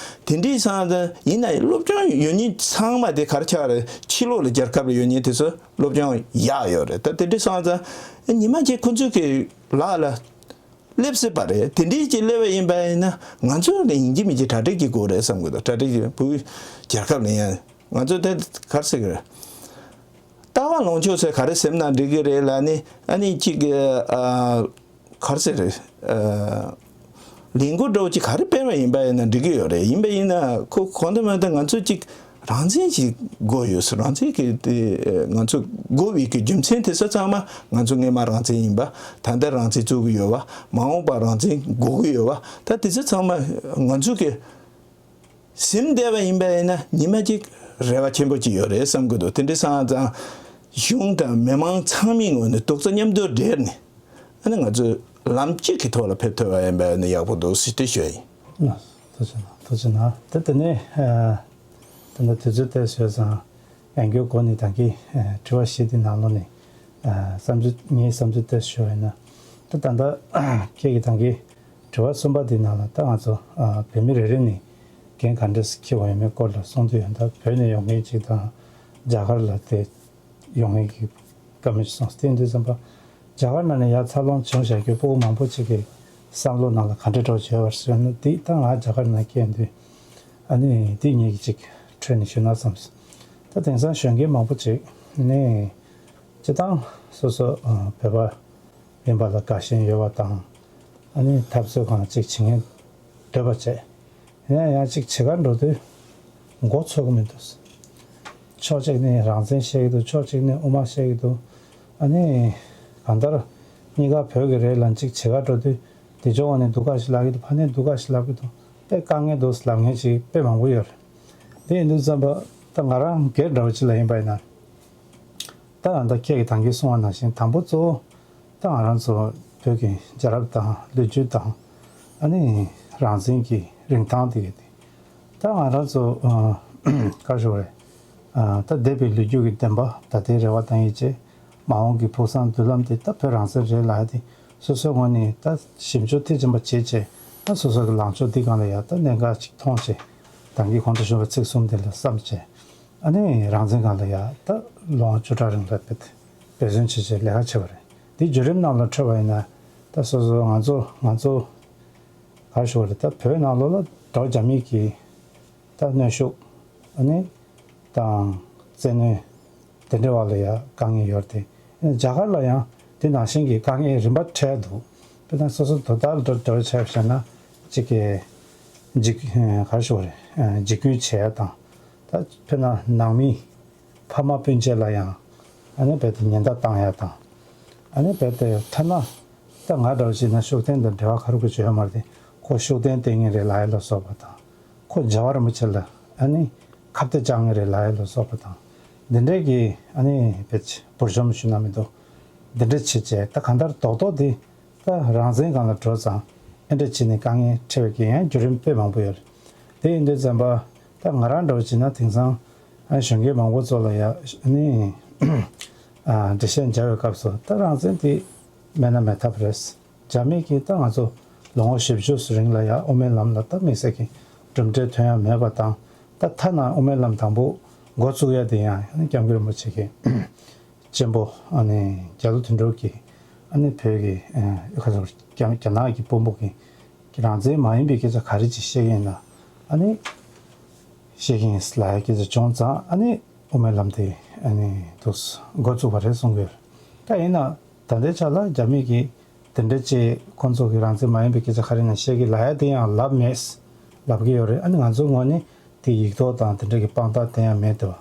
དེ་འདྲའི་སང་ཙང་ཡིན་ན་ཡང་སློབ་སྦྱོང་ཡོད་མཁན་ཚང་མ་དེ་ག་རེ་ཆགས་རེད། ཕྱི་ལོགས་ལ་རྒྱལ་ཁབ་ལ་ཡོད་མཁན་དེ་ཚོ་སློབ་སྦྱོང་ཡག་ཡོད་རེད། ད་དེ་འདྲའི་སང་ཙང་ཉི་མ་གཅིག་ཁོ་ཚོ་གི་ལག་ལ་སླེབས་སྲིད་པ་རེད། དེ་འདྲའི་ཅིག་སླེབས་པ་ཡིན་པ་ཡིན་ན་ང་ཚོ་ལ་ཡིན་གཅིག་མིན་གཅིག་གྲ་སྒྲིག་གི་དགོས་རེད་བསམ་གི་འདུག་གྲ་སྒྲིག་གི་བུ་རྒྱལ་ཁབ་ལ་ཡང་ང་ཚོ་དེ་ག་རེ་ཟེར་གི་རེད། ལྟ་བ་ལངས་ཕྱོགས་ཟེར་ག་རེ་ཟེར་ན་འགྲིག་གི་རེད་ལབ་ནི། ཨ་ནི་གཅིག་ཨ་ག་རེ་ཟེར་རེད། ཨ་ལས་འགུལ་འདྲ་བོ་ཅིག་ག་རེ་སྤེལ་བ་ཡིན་པ་ཡིན་ན་འགྲིག་གི་ཡོད་རེད། ཡིན་པ་ཡིན་ན་ཁོ་གང་ལྟར་མ་ལྟར་ང་ཚོ་གཅིག་རང་བཙན་ཞིག་དགོས་ཡོད་ཟེར། རང་བཙན་གྱི་དེ་ང་ཚོ་དགོས་པའི་གི་རྒྱུ་མཚན་དེ་ཚོ་ཚང་མ་ང་ཚོ་སྔས་མ་རང་བཙན་ཡིན་པ། ད་ལྟ་རང་བཙན་རྩོད་གི་ཡོད་པ། མ་འོངས་པ་རང་བཙན་དགོས་གི་ཡོད་པ། ད་དེ་ཚོ་ཚང་མ་ང་ཚོ་གི་ཟིན་བསྡད་པ་ཡིན་པ་ཡིན་ན་ཉི་མ་གཅིག་རེ་བ་ཆེན་པོ་ཅིག་ཡོད་རེད་བསམ་གི་འདུག་དེ་འདྲ་སོང་ཙང་གཞུང་དང་མི་མང་ཚང་མའི་ངོས་ནས་རྡོག་རྩ་མཉམ་དུ་སྦྲེལ་ནས་ཨ་ནི་ང་ཚོས་ལམ་གཅིག་གི་ཐོག་ལ་ཕེབས་ཐུབ་པ་ཡིན་པ་ཡིན་ན་ཡག་པོ་འདུག་ཟེར་དེ་ཞུ་ཡ་ཡིན། ཐུགས་རྗེ་གནང་། ཐུགས་རྗེ་གནང་། ད་དེ་ནས་ད་ལྟ་དུས་ཚོད་དེ་བཟོས་ཙང་ཡང་བསྐྱར་འགོ་ནས་ད་གིན་དྲི་བ་བཞི་དེ་ནང་ལོགས་ནས་བསམ་ཚུལ་ངའི་བསམ་ཚུལ་དེ་ཞུ་བ་ཡིན་ན། ད་ད་ལྟ་ཁྱེད་ཀྱིས་ད་གིན་དྲི་བ་གསུམ་པ་དེའི་ནང་ལ་ད་ང་ཚོ་ཨ་བོད་མི་རེ་རེ་ནས་འགན་ག་འདྲས་འཁྱེར་བ་ཡོད་མེད་སྐོར་ལ་གསུངས་དུས། ཡང་ད་བོད་ནས་ཡོང་མཁན་ཅིག་དང་རྒྱ་གར་ལ་དེ་ཡོང་མཁན་གྱི་བཀའ་མོལ་ཞིག་གསུངས། དེ་ཡིན་དུས་ཙམ་པ་རྒྱ་གར་ནང་ནས་ཡར་འཚར་ལོངས་བྱུང་བཞག་རྒྱུ་སྤུ་གུ་མང་པོ་ཅིག་གི་བསམ་བློ་ནང་ལ་ག་འདྲས་འགྲོ་བྱས་པ་ཞུས་ན། འདི་ད་ང་རྒྱ་གར་ནང་སྐྱེས་དུས་ཨ་ནི་འདི་ངེད་ཀྱི་ཅིག་ཁྲོད་ནས་ཞུས་ན་བསམས། ད་དེང་སང་གཞོན་སྐྱེས་མང་པོ་ཅིག་ནས་སྤྱིར་བཏང་སོ་སོ་ཨ་བོད་པ་ཡིན་པ་ལ་དགའ་ཞེན་ཡོད་པ་དང་། ཨ་ནི་འཐབ་རྩོད་སྒང་ཅིག་བྱེད་མཁན་འདོད་པ་བྱས། ཡིན་ན་ཡང་ཅིག་བྱེད་གར་འགྲོ་དུས་མགོ་ཚོད་ཀྱི་མི་འདུག་ཕྱོགས་གཅིག་ནས་རང་བཙན་བཤད་ཀྱི་འདུག་ཕྱོགས་གཅིག་ནས་དབུ་མ་བཤད་ཀྱི་འདུག་ཨ་ནི་གང་ལྟར་གཉིས་ཀ་བོད་ཀྱི་རེད་ལབ་ཅིག་བྱེད་གར་འགྲོ་དུས། དེ་ཕྱོགས་ནས་སྡུག་ཁ་ཞིག་ལབ་ཀྱི་འདུག་ཕ་ནས་སྡུག་ཁ་ཞིག་ལབ་ཀྱི་འདུག་དཔེ་དཀའ་ངལ་འདུག་ལབ་མཁན་ཅིག་དཔེ་མང་པོ་ཡོད་རེད། དེ་ཡིན་དུས་ཙམ་པ་ད་ང་རང་སྒེར་འདྲ་བོ་ཅིག་ལ་ཡིན་པ་ཡིན་ན། ད་ད་ཁྱེད་ཀྱིས་ད་གིན་གསུངས་པ་ནང་བཞིན་དང་པོ་གཙོ་བོ་ད་ང་རང་ཚོ་བོད་ཀྱི་རྒྱལ་རབས་དང་ལོ་རྒྱུས་དང་། ཨ་ནི་རང་བཙན་གྱི་རིན་ཐང་དེ་ག་དེ། ད་ང་རང་ཚོ་ཨ་ག་རེ་ཞུ་དགོས་རེད། ཨ་ད་འདས་པའི་ལོ་རྒྱུས་ཀྱི་བདེན་པ། ད་ལྟའི་རེ་བ་དང་ཡིད་ཆེས། མ་འོངས་ཀྱི་ཕུགས་བསམ་མདུན་ལམ་དེ་ད་བོད་རང་བཙན་རེད་ལབ་ཡ་དེ་སོ་སོའི་ངོས་ནས་ད་ཞིབ་འཇུག་མཐིལ་ཕྱིན་པ་བྱེད་བྱས། ད་སོ་སོ་གི་ལངས་ཕྱོགས་འདི་སྒང་ལ་ཡ་ད་གནད་འགག་ཅིག་མཐོང་བྱས། ད་གིན་གོང་དུ་ཞུས་པ་ཚིག་གསུམ་དེ་ལ་བསམ་བྱས། ཨ་ནི་རང་བཙན་སྒང་ལ་ཡ་ད་ལོ་ངོ་བཅུ་ཕྲག་རིང་ལ་འབད་འབད་བརྩོན་བྱས་བྱས་ལས་ཀ་བྱས་པ་རེད། འདི་བརྒྱུད་རིམ་ནང་ལ་འཕྲོད་པ་ཡིན་ན། ད་སོ་སོ་ང་ཚོ་ང་ཚོ་ག་རེ་ཞུ་དགོས་རེད། ད་བོད་ནང་ལོགས་ལ་འགྲོ་རྒྱ་མི་གི་ད་གནོན་ཤུགས། ཨ་ནི་དང་བཙན་གནོན་དེ་འདྲ་བ་ལ་ཡ་དཀའ་ངལ་ཡོད་རེད་དེ། རྒྱ་གར་ལ་ཡང་དེ་ནང་བཞིན་གྱི་དཀའ་ངལ་རིམ་པ་འཕྲད་འདུག་དཔེར་ན་སོ་སོ་དོ་བདག་འདྲ་འདྲ་བ་བྱས་པ་བྱས་ན་གཅིག་གི་འཇིགས་ག་རེ་ཞུ་དགོས་རེད། འཇིགས་སྐུལ་བྱས་དང་། ད་དཔེར་ན་ནང་མི་ཕ་མ་སྤུན་མཆེད་ལ་ཡང་ཨ་ནི་རྦད་དེ་ཉེན་བརྡ་བཏང་ཡ་དང་། ཨ་ནི་རྦད་དེ་ཐ་ན་ད་ང་འདྲ་བ་བྱས་ན་ཤུགས་ལྡན་དང་འབྲེལ་བ་ག་རེ་དགོས་བྱུང་ཡོད་མ་རེད་དེ། ཁོ་ཤུགས་ལྡན་བསྟེན་མཁན་རེད་ལབ་ཡ་ལ་སོགས་པ་དང་། ཁོ་རྒྱལ་བ་རིན་པོ་ཆེ་ལ་ཨ་ནི་ཁ་གཏད་བཅག་མཁན་རེད་ལབ་ཡ་ལ་སོགས་པ་དང་། འདི་འདྲས་ཀྱི་ཨ་ནི་བེད་འབུར་འཇོམས་ཞུ་ན་མི་འདུག་འདི་འདྲས་བྱེད་བྱས་ད་གང་ལྟར་རྡོག་རྡོག་འདི་ད་རང་བཙན་སྒང་ལ་འགྲོ་ཙང་ཨེ་འདྲ་བྱས་ནས་དཀའ་ངལ་འཕྲད་པའི་གི་ཡང་བརྒྱུད་རིམ་དཔེ་མང་པོ་ཡོད་རེད། དེ་ཡིན་དུས་ཙམ་པ་ད་ང་རང་འདྲ་བོ་བྱས་ན་དེང་སང་ཨ་གཞོན་སྐྱེས་མང་པོ་ཚོ་ལ་ཡ་ཨ་ནི་ཨ་འགྲེལ་བཤད་བརྒྱབ་པའི་སྐབས་སུ་ད་རང་བཙན་དེ་མེད་ན་མེད་ཐབས་རེད། རྒྱ་མི་གིས་ད་ང་ཚོ་ལོ་ངོ་བཞི་བཅུ་རིང་ལ་ཡ་དབུ་མའི་ལམ་ལ་ད་དམིགས་བསལ་གྱི་གྲུབ་འབྲས་ཐོན་ཡ་མེད་པ་དང་། ད་ཐ་ན་དབུ་མའི་ལམ་དང་པོ་འགོ་བཙུགས་ཡ་དེ་ཡང་ཨ་ནི་སྐྱབས་མགོན་རིན་པོ་ཆེ་གི་གཅེན་པོ་ཨ་ནི་རྒྱ་ལོ་དོན་གྲུབ་ཀྱིས་ཨ་ནི་བོད་ཀྱི་ཨ་ཁ་སང་རྒྱ་རྒྱ་ནག་གི་དཔོན་པོ་གིས་རང་བཙན་མ་ཡིན་པའི་སྐད་ཆ་ག་རེ་ཅིག་བཤད་ཀྱི་ཡིན་ན་ཨ་ནི་བཤད་ཀྱི་ཡིན་ལབ་ཡ་སྐད་ཆ་བྱུང་ཙང་། ཨ་ནི་དབུ་མའི་ལམ་དེ་ཨ་ནི་འདུག་འགོ་བཙུགས་པ་རེད་གསུང་གི་ཡོད་རེད། ད་ཡིན་ན་ད་ལྟའི་ཆ་ལ་རྒྱ་མི་གིས་དེ་འདྲ་བྱས་ཁོང་ཚོ་གིས་རང་བཙན་མ་ཡིན་པའི་སྐད་ཆ་ག་རེ་ཡིན་ན་བཤད་ཀྱི་ལབ་ཡ་དེ་ཡང་ལབ་མེད། ལབ་ཀྱི་ཡོད་རེད། ཨ་ནི་ང་ཚོའི་ངོས་ནས་དེ་ཡིག་ཐོག་དང་དེ་འདྲ་གི་དཔང་རྟགས་དེ་ཡང་མེད་དོ།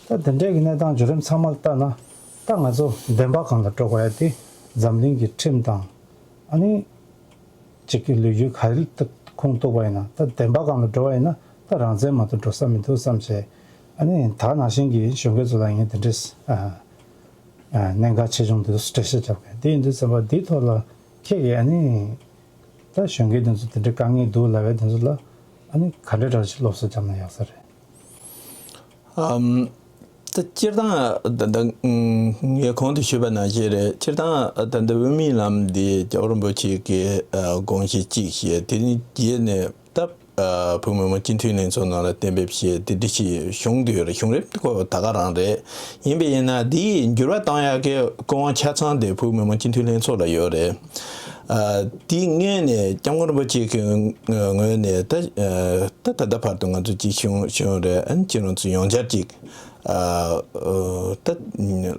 ད་དེ་འདྲ་གི་གནས་སྟངས་བརྒྱུད་རིམ་ཚང་མ་ལྟ་ན་ད་ང་ཚོ་བདེན་པ་སྒང་ལ་འགྲོ་དགོས་ཡ་དེ་འཛམ་གླིང་གི་ཁྲིམས་དང་ཨ་ནི་གཅིག་གི་ལོ་རྒྱུས་ག་རེ་ཁུངས་གཏུགས་པ་ཡིན་ན། ད་བདེན་པ་སྒང་ལ་འགྲོ་བ་ཡིན་ན་ད་རང་བཙན་མ་གཏོགས་འགྲོ་ས་མི་འདུག་བསམ་བྱས། ཨ་ནི་ད་ནང་བཞིན་གྱི་གཞོན་སྐྱེས་ཚོ་ལ་ངས་དེ་འདྲས་ཨ་ཨ་གནད་འགག་ཆེ་ཆུང་དེ་ཚོ་འགྲེལ་བཤད་བརྒྱབ་མཁན་དེ་ཡིན་དུས་ཙམ་པ་འདིའི་ཐོག་ལ་ཁྱེད་ཀྱིས་ཨ་ནི་ད་གཞོན་སྐྱེས་དེ་ཚོ་དེ་འདྲའི་དཀའ་ངལ་འདུག་ལབ་པའི་དེ་ཚོ་ལ་ ཨ་ནི་ག་འདྲ་འདྲ་ཞིག་སློབ་གསོ་བྱས་ན་ཡག་ས་རེད། ཨམ། ད་སྤྱིར་བཏང་ད་ད་ངས་གོང་དུ་ཞུས་པ་ནང་བཞིན་རེད། སྤྱིར་བཏང་ད་ད་དབུ་མའི་ལམ་འདི་རྒྱལ་བ་རིན་པོ་ཆེ་གི་དགོངས་གཞི་གཅིག་བཤད། དེ་ནི་རྗེས་ནས་ད་བོད་མི་མང་སྤྱི་འཐུས་ལྷན་ཚོགས་ནང་ལ་གཏན་འབེབས་བྱས། དེ་འདྲ་ཞིག་བྱུང་བསྡད་ཡོད་རེད། བྱུང་རེད། ཁོ་ད་ག་རང་རེད། ཡིན་པ་ཡིན་ན་འདིའི་འགྱུར་བ་གཏོང་ཡག་གི་སྐུ་དབང་ཆ་ཚང་དེ་བོད་མི་མང་སྤྱི་འཐུས་ལྷན་ཚོགས་ལ་ཡོད་རེད། ཨ། དེའི་སྔོན་ནས་སྐྱབས་མགོན་རིན་པོ་ཆེ་གི་ངོས་ནས་ད་ད་ད་ལྟ་བར་དུ་ང་ཚོ་གཅིག་བྱུང་བྱུང་རེད། ཨ་ནི་ཁྱེད་རང་ཚོ་ཡང་བསྐྱར་གཅིག་ཨ། ད་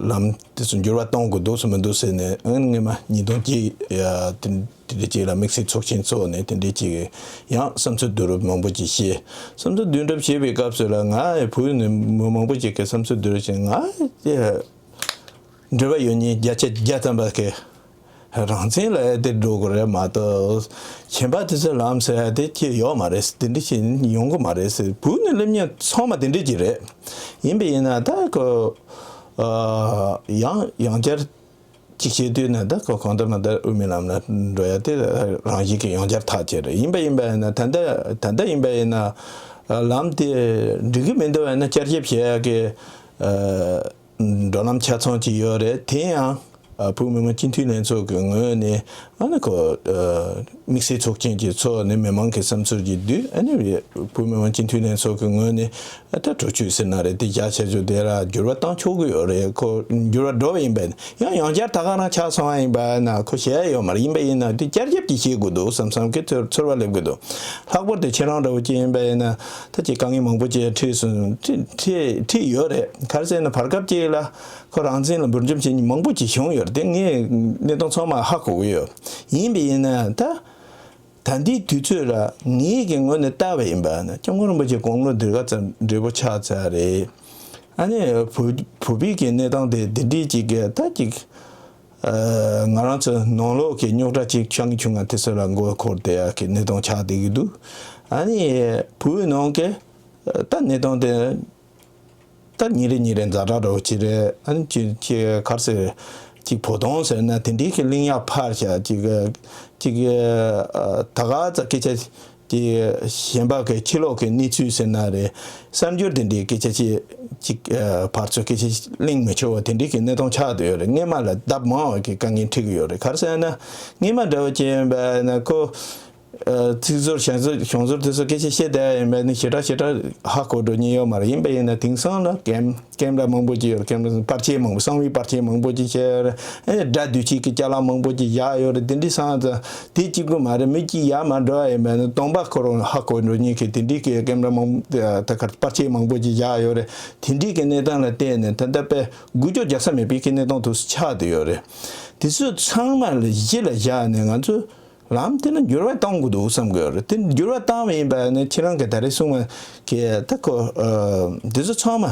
ལམ་དེ་ཚོ་འགྱུར་བ་གཏོང་དགོས་འདུག་སམ་མི་འདུག་ཟེར་ནས། ཨ་ནི་སྔོན་མ་ཉིས་སྟོང་གཅིག་ཡ་དེ་དེ་འདྲ་ཅིག་ལ་དམིགས་བསལ་ཚོགས་ཆེན་ཚོགས་ནས་དེ་འདྲ་ཅིག་ཡང་བསམ་ཚུལ་བསྡུ་རུབ་མང་པོ་ཅིག་བྱས། བསམ་ཚུལ་བསྡུ་རུབ་བྱེད་པའི་སྐབས་སུ་ལ་ང་ཡི་བོད་ནས་མི་མང་པོ་ཅིག་གི་བསམ་ཚུལ་བསྡུ་རུབ་བྱས། ང་ཡི་འབྲེལ་བ་ཡོད་མཁན་བརྒྱ་ཆ་བརྒྱ་ཐམ་པ་གི་རང་བཙན་ལ་ཨེ་དེ་འགྲོ་དགོས་རེད་མ་གཏོགས། གཞན་པ་དེ་ཚོའི་ལམ་ཟེར་ཡ་དེ་ཅི་ཡོད་མ་རེད། དེ་འདྲ་ཞིག་ཡོང་གི་མ་རེད་ཟེར། བོད་ནས་སླེབས་མཁན་ཚང་མ་དེ་འདྲ་ཅིག་རེད། ཡིན་པ་ཡིན་ན་ད་ཁོ་ཨ་ཡང་ཡང་བསྐྱར་ཅིག་བྱེད་དུས་ན། ད་ཁོ་གང་ལྟར་མ་ལྟར་དབུ་མའི་ལམ་ལ་འགྲོ་ཡ་དེ་རང་བཞིན་གྱིས་ཡང་བསྐྱར་ཐག་བཅད་རེད། ཡིན་པ་ཡིན་པ་ཡིན་ན་ད་ལྟ་ད་ལྟ་ཡིན་པ་ཡིན་ན་ལམ་དེ་འགྲིག་གི་མི་འདུག་བ་ཡིན་ན་བསྐྱར་ཞིབ་བྱེད་ཡ་གི་ཨ། འགྲོ་ལམ་ཆ་ཚང་ཅིག་ཡོད་རེད། དེ་ཡང་ཨ་བོད་མི་མང་སྤྱི་འཐུས་ལྷན་ཚོགས་ཀྱི་ངོས་ནས། ཨ་ནི་ཁོ་ཨ་དམིགས་བསལ་ཚོགས་ཆེན་ཅིག་ཚོགས་ནས་མི་མང་གི་བསམ་ཚུལ་ཅིག་བསྡུས། ཨ་ནི་བོད་མི་མང་སྤྱི་འཐུས་ལྷན་ཚོགས་ཀྱི་ངོས་ནས་ཨ་ད་གྲོས་ཆོད་ཟེར་ན་རེད། དེ་བཞག་བྱས་ཚུལ་དེ་ལ་འགྱུར་བ་བཏང་ཆོག་གི་ཡོད་རེད། ཁོ་འགྱུར་བ་འགྲོ་བ་ཡིན་པས་ན། ཡང་ཡང་བསྐྱར་ད་ག་རང་ཆགས་སོང་བ་ཡིན་པ་ན་ཁོ་བྱེད་ཡ་ཡོད་མ་རེད། ཡིན་པ་ཡིན་ན་དེ་བསྐྱར་ཞིབ་ཅིག་བྱེད་དགོས་འདུག་བསམ་བསམ་གི་ཚོར་ཚོར་བ་སླེབས་ཀྱི་འདུག་ལྷག་པར་དུ་ཁྱེད་རང་འདྲ་བོ་ཅིག་ཡིན་པ་ཡིན་ན་ད་ཅིག་དཀའ་ངལ་མང་པོ་ཅིག་འཕྲད་སོང་། འཕྲད་འཕྲད་འཕྲད་ཡོད་རེད། ག་རེ་ཟེར་ན་བར་སྐབས་ཅིག་ལ་ཁོ་རང་བཙན་ལ་འབུར་འཇོམས་བྱེད་མཁན་མང་པོ་ཅིག་བྱུང་ཡོད་རེད། དེ་ངས་གནས་སྟངས་ཚང་མ་ཧ་གོ་གི་ཡོད། ཡིན་པ་ཡིན་ན་ད་ད་ལྟའི་དུས་ཚོད་ལ་ངའི་གི་ངོས་ནས་ལྟ་བ་ཡིན་པ་ན་སྐྱབས་མགོན་རིན་པོ་ཆེ་དགུང་ལོ་འདི་ག་ཙམ་བགྲེས་པོ་ཆགས་ཚར་རེད། ཨ་ནི་བོད་བོད་པའི་གི་གནས་སྟངས་དེ་འདི་འདྲའི་ཅིག་གི་ད་ཅིག་ཨ། ང་རང་ཚོ་ནང་ལོགས་ཀྱི་རྙོག་དྲ་ཅིག་ཆགས་ཀྱི་བྱུང་ང་དེ་ཚོ་ལ་མགོ་འཁོར་བསྡད་ཡག་གི་གནས་སྟངས་ཆགས་བསྡད་ཀྱི་འདུག་ཨ་ནི་བོད་ནང་གི་ད་གནས་སྟངས་དེ་ད་ཉིན་རེ་ཉིན་རེ་ཛ་དྲག་འགྲོ་ཅི་རེད། ཨ་ནི་ཅི་ཅི་གར་ཟེར་ཅིག་བོ་དོང་ཟེར་ན་དེ་འདྲའི་གི་གླེང་ཡག་ཕར་བཞག་ཅིག་ཅིག་ཨ། ད་ག་ཚ་སྐད་ཆ་དེ་གཞན་པ་གི་ཕྱི་ལོགས་གི་གནས་ཚུལ་ཟེར་ན་རེད། གསར་འགྱུར་དེ་འདྲའི་སྐད་ཆ་ཅིག་ཅིག་ཨ། ཕར་ཚུར་སྐད་ཆ་གླེང་མི་ཆོག་པ་དེ་འདྲའི་གི་གནས་སྟངས་ཆགས་བསྡད་ཡོད་རེད། སྔས་མ་ལ་ལྡབ་མང་བ་གི་དཀའ་ངལ་འཕྲད་ཀྱི་ཡོད་རེད། ག་རེ་ཟེར་ན་སྔས་མ་འདྲ་བོ་ཅིག་ཡིན་པ་ན་ཁོ་ཨ། ཚིག་ཟུར་བྱང་ཟུར་གཞུང་ཟུར་དེ་ཚོ་སྐད་ཆ་བཤད་བསྡད་ཡ་ཡིན་པ་ནི་ཞེ་དྲག་ཞེ་དྲག་ཧ་གོ་འགྲོ་མཁན་ཡོད་མ་རེད། ཡིན་པ་ཡིན་ན་དེང་སང་ལ་ཀེམ་ཀེམ་ར་མང་པོ་ཅིག་ཡོད་རེད། ཀེམ་ར་པར་ཆས་མང་པོ་གསང་བའི་པར་ཆས་མང་པོ་ཅིག་བྱས་ཡོད་རེད། ཨ་ནི་སྒྲ་སྡུད་བྱེད་ཀྱི་ཅ་ལག་མང་པོ་ཅིག་བཞག་ཡོད་རེད། དེ་འདྲ་སོང་ཙང་དེ་གཅིག་པུ་མ་རེད། མི་གཅིག་ཡར་མར་འགྲོ་ཡ་ཡིན་པ་ནི་གདོང་པ་ཁོ་རང་ཧ་གོ་འགྲོ་མཁན་གྱི་དེ་འདྲའི་གི་ཀེམ་ར་མང་ད་ག་པར་ཆས་མང་པོ་ཅིག་བཞག་ཡོད་རེད། དེ་འདྲའི་གི་གནས་སྟངས་ལ་བལྟས་ནས་ད་ལྟ་དཔེ་འགུལ་སྐྱོད་རྒྱག་ས་མེད་པའི་གི་གནས་སྟངས་དུ་ཆགས་བསྡད་ཡོད་རེད། དེ་ཚོ་ཚང་མ་ལ་གཞི་ལ་བཞག་ནས་ང་ཚོས་ལམ་དེ་ལ་འགྱུར་བ་གཏོང་དགོས་འདུག་བསམ་གི་ཡོད་རེད། དེ་འགྱུར་བ་བཏང་བ་ཡིན་པ་ནི་ཁྱེད་རང་གིས་ད་རེས་གསུངས་པ་གི་ད་ཁོ་ཨ། འདི་ཚོ་ཚང་མ་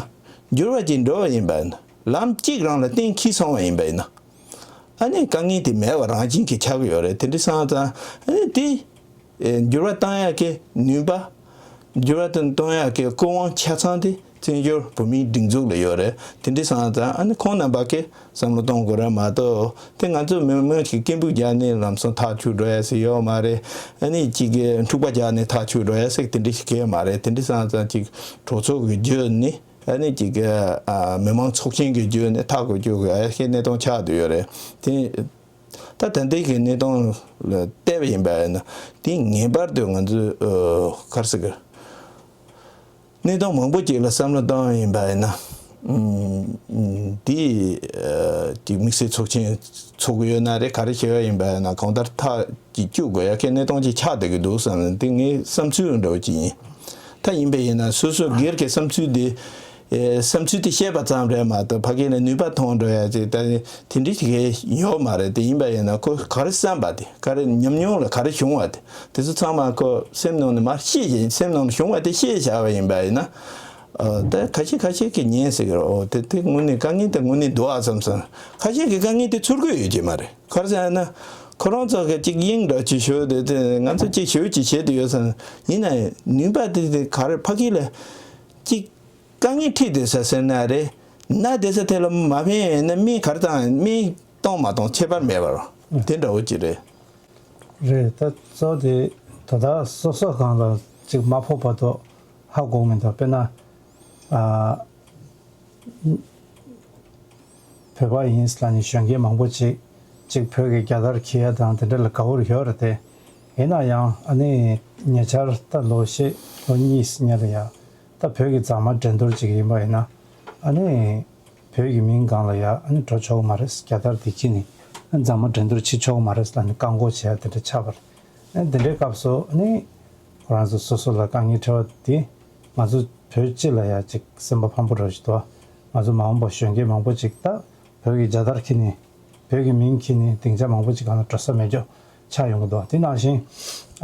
འགྱུར་བ་ཅིག་འགྲོ་བ་ཡིན་པ་ནི་ལམ་གཅིག་རང་ལ་གཏན་འཁེལ་སོང་བ་ཡིན་པ་ཡིན་ན། ཨ་ནི་དཀའ་ངལ་དེ་མེད་པ་རང་བཞིན་གྱིས་ཆགས་ཀྱི་ཡོད་རེད། དེ་འདྲ་སོང་ཙང་ཨ་ནི་དེ་ཨེ། འགྱུར་བ་བཏང་ཡག་གི་ནུས་པ། འགྱུར་བ་དེ་གཏོང་ཡག་གི་སྐུ་དབང་ཆ་ཚང་དེ་བཙན་བྱོལ་བོད་མིའི་སྒྲིག་འཛུགས་ལ་ཡོད་རེད། དེ་འདྲ་སོང་ཙང་ཨ་ནི་ཁོང་རྣམ་པ་གིས་བསམ་བློ་གཏོང་དགོས་རེད་མ་གཏོགས། དེ་ང་ཚོ་མི་མང་ཞིག་སྐད་འབོད་རྒྱག་ནས་ལམ་སང་ཐག་ཆོད་འགྲོ་ཡ་ཟིག་ཡོད་མ་རེད། ཨ་ནི་གཅིག་གིས་འཁྲུག་པ་རྒྱག་ནས་ཐག་ཆོད་འགྲོ་ཡ་ཟིག་དེ་འདྲ་ཞིག་གས་མ་རེད། དེ་འདྲ་སོང་ཙང་གཅིག་གྲོས་ཚོགས་ཀྱི་བརྒྱུད་ནས་ཨ་ནི་གཅིག་གི་ཨ། མི་མང་ཚོགས་ཆེན་གྱི་བརྒྱུད་ནས་ཐག་གཅོད་དགོས་ཡ་གི་གནས་སྟངས་ཆགས་བསྡད་ཡོད་རེད། དེ། ད་ད་ལྟའི་གི་གནས་སྟངས་ལ་བལྟས་པ་ཡིན་པ་ཡིན་ན་དེ་ངེས་པར་དུ་ང་ཚོས་ཨ། ག་རེ་ཟེར་གི། གནས་སྟངས་མང་པོ་ཅིག་ལ་བསམ་བློ་བཏང་བ་ཡིན་པ་ཡིན་ན། ཨུམ། དེ་ཨ། དེ་དམིགས་བསལ་ཚོགས་ཆེན་ཚོགས་ཀྱི་ཡོད་ན་རེད། ག་རེ་བྱས་པ་ཡིན་པ་ཡིན་ན་གང་ལྟར་ཐག་ཅིག་གཅོད་དགོས་ཡ་གི་གནས་སྟངས་ཅིག་ཆགས་བསྡད་ཀྱི་འདུག་བསམ་ནས་དེ་ངའི་བསམ་ཚུལ་འདྲ་བོ་ཅིག་ཡིན། ད་ཡིན་པ་ཡིན་ན་སོ་སོ་སྒེར་གྱི་བསམ་ཚུལ་དེ། ཨེ། བསམ་ཚུལ་དེ་བཤད་པ་ཙམ་རེད་མ་གཏོགས་ཕ་གི་ལ་ནུས་པ་ཐོན་འགྲོ་ཡ་ཅིག་ད་དེ་འདྲ་ཞིག་ཡོད་མ་རེད། དེ་ཡིན་པ་ཡིན་ན་ཁོ་ག་རེ་བསམ་པ་དེ་ག་རེ་ཉམས་མྱོང་ལ་ག་རེ་བྱུང་བ་དེ་དེ་ཚོ་ཚང་མ་ཁོ་སེམས་ནང་ནས་མར་ཤེས་བཞིན་སེམས་ནང་ནས་བྱུང་བ་དེ་ཤེས་བཞག་པ་ཡིན་པ་ཡིན་ན། ཨ། ད་ཁ་ཤས་ཁ་ཤས་ཀྱིས་ཉན་ཟེར་གི་རེད། འོ་དེ་དེ་དངོས་གནས་དཀའ་ངལ་དེ་དངོས་གནས་འདུག་ཨ་བསམ་སོང་། ཁ་ཤས་ཀྱིས་དཀའ་ངལ་དེ་ཚོར་གི་ཡོད་ཀྱི་མ་རེད། ག་རེ་ཟེར་ན་ཁོ་རང་ཚོ་གི་ཅིག་དབྱིངས་འདྲ་ཅིག་ཞུ་དེ་དེ་ང་ཚོ་ཅིག་ཞུ་ཅིག་བྱེད་དུ་ཡོད་ཟེར་ན་ཡིན་ན་ནུས་པ་དེ་དེ་ག་རེ་ཕ་གི་ལ་ཅིག་དཀའ་ངལ་འཕྲད་བསྡད་ས་ཟེར་ན་རེད། ན་བསྡད་ས་དེ་ལ་མ་ཕན་ཡིན་ན་སྨན་ག་རེ་བཏང་སྨན་གཏོང་མ་གཏོང་ཁྱད་པར་མེད་པར་དེ་འདྲ་བོ་ཅིག་རེད། རེད། ད་གཙོ་བོ་དེ་ ད་ལྟ་སོ་སོ་སྒང་ལ་ཅིག་མ་ཕོག་བར་དུ་ཧ་གོ་མི་འདུག་དཔེར་ན། ཨ། བོད་པ་ཡིན་ལབ་ནས་གཞོན་སྐྱེས་མང་པོ་ཅིག་ཅིག་བོད་ཀྱི་རྒྱལ་དར་འཁྱེར་ཡ་དང་དེ་འདྲ་ལ་དགའ་བོར་ཡོད་རེད་དེ། ཡིན་ན་ཡང་ཨ་ནི་ཉེ་ཆར་ད་ལོ་ཤས་ལོ་གཉིས་སྔོན་ལ་ཡ་ད་བོད་ཀྱི་མཛངས་མ་འགྲན་བསྡུར་ཅིག་ཡིན་པ་ཡིན་ན། ཨ་ནི་བོད་ཀྱི་མིང་སྒང་ལ་ཡ་ཨ་ནི་འགྲོ་ཆོག་གི་མ་རེད། རྒྱལ་དར་དེ་འཁྱེར་ནས་ཨ་མཛངས་མ་འགྲན་བསྡུར་བྱེད་ཆོག་གི་མ་རེད་ལབ་ནས་བཀག་འགོག་བྱེད་ཡ་དེ་འདྲ་ཆགས་པ་རེད། ཨ་དེ་འདྲའི་སྐབས་སུ་ཨ་ནི་ཁོ་རང་ཚོ་སོ་སོ་ལ་དཀའ་ངལ་འཕྲད་པ་དེ་ང་ཚོ་བོད་སྤྱི་ལ་ཡ་ཅིག་སེམས་པ་ཕམ་པོ་འདྲ་ཞིག་འདུག་ང་ཚོ་མ་འོངས་པ་གཞོན་སྐྱེས་མང་པོ་ཅིག་ད་བོད་ཀྱི་རྒྱལ་དར་འཁྱེར་ནས་བོད་ཀྱི་མིང་འཁྱེར་ནས་སྡིངས་ཆ་མང་པོ་ཅིག་སྒང་ལ་འགྲོ་ས་མེད་འཇོག་ཆགས་ཡོང་གི་འདུག་དེ་ནང་བཞིན་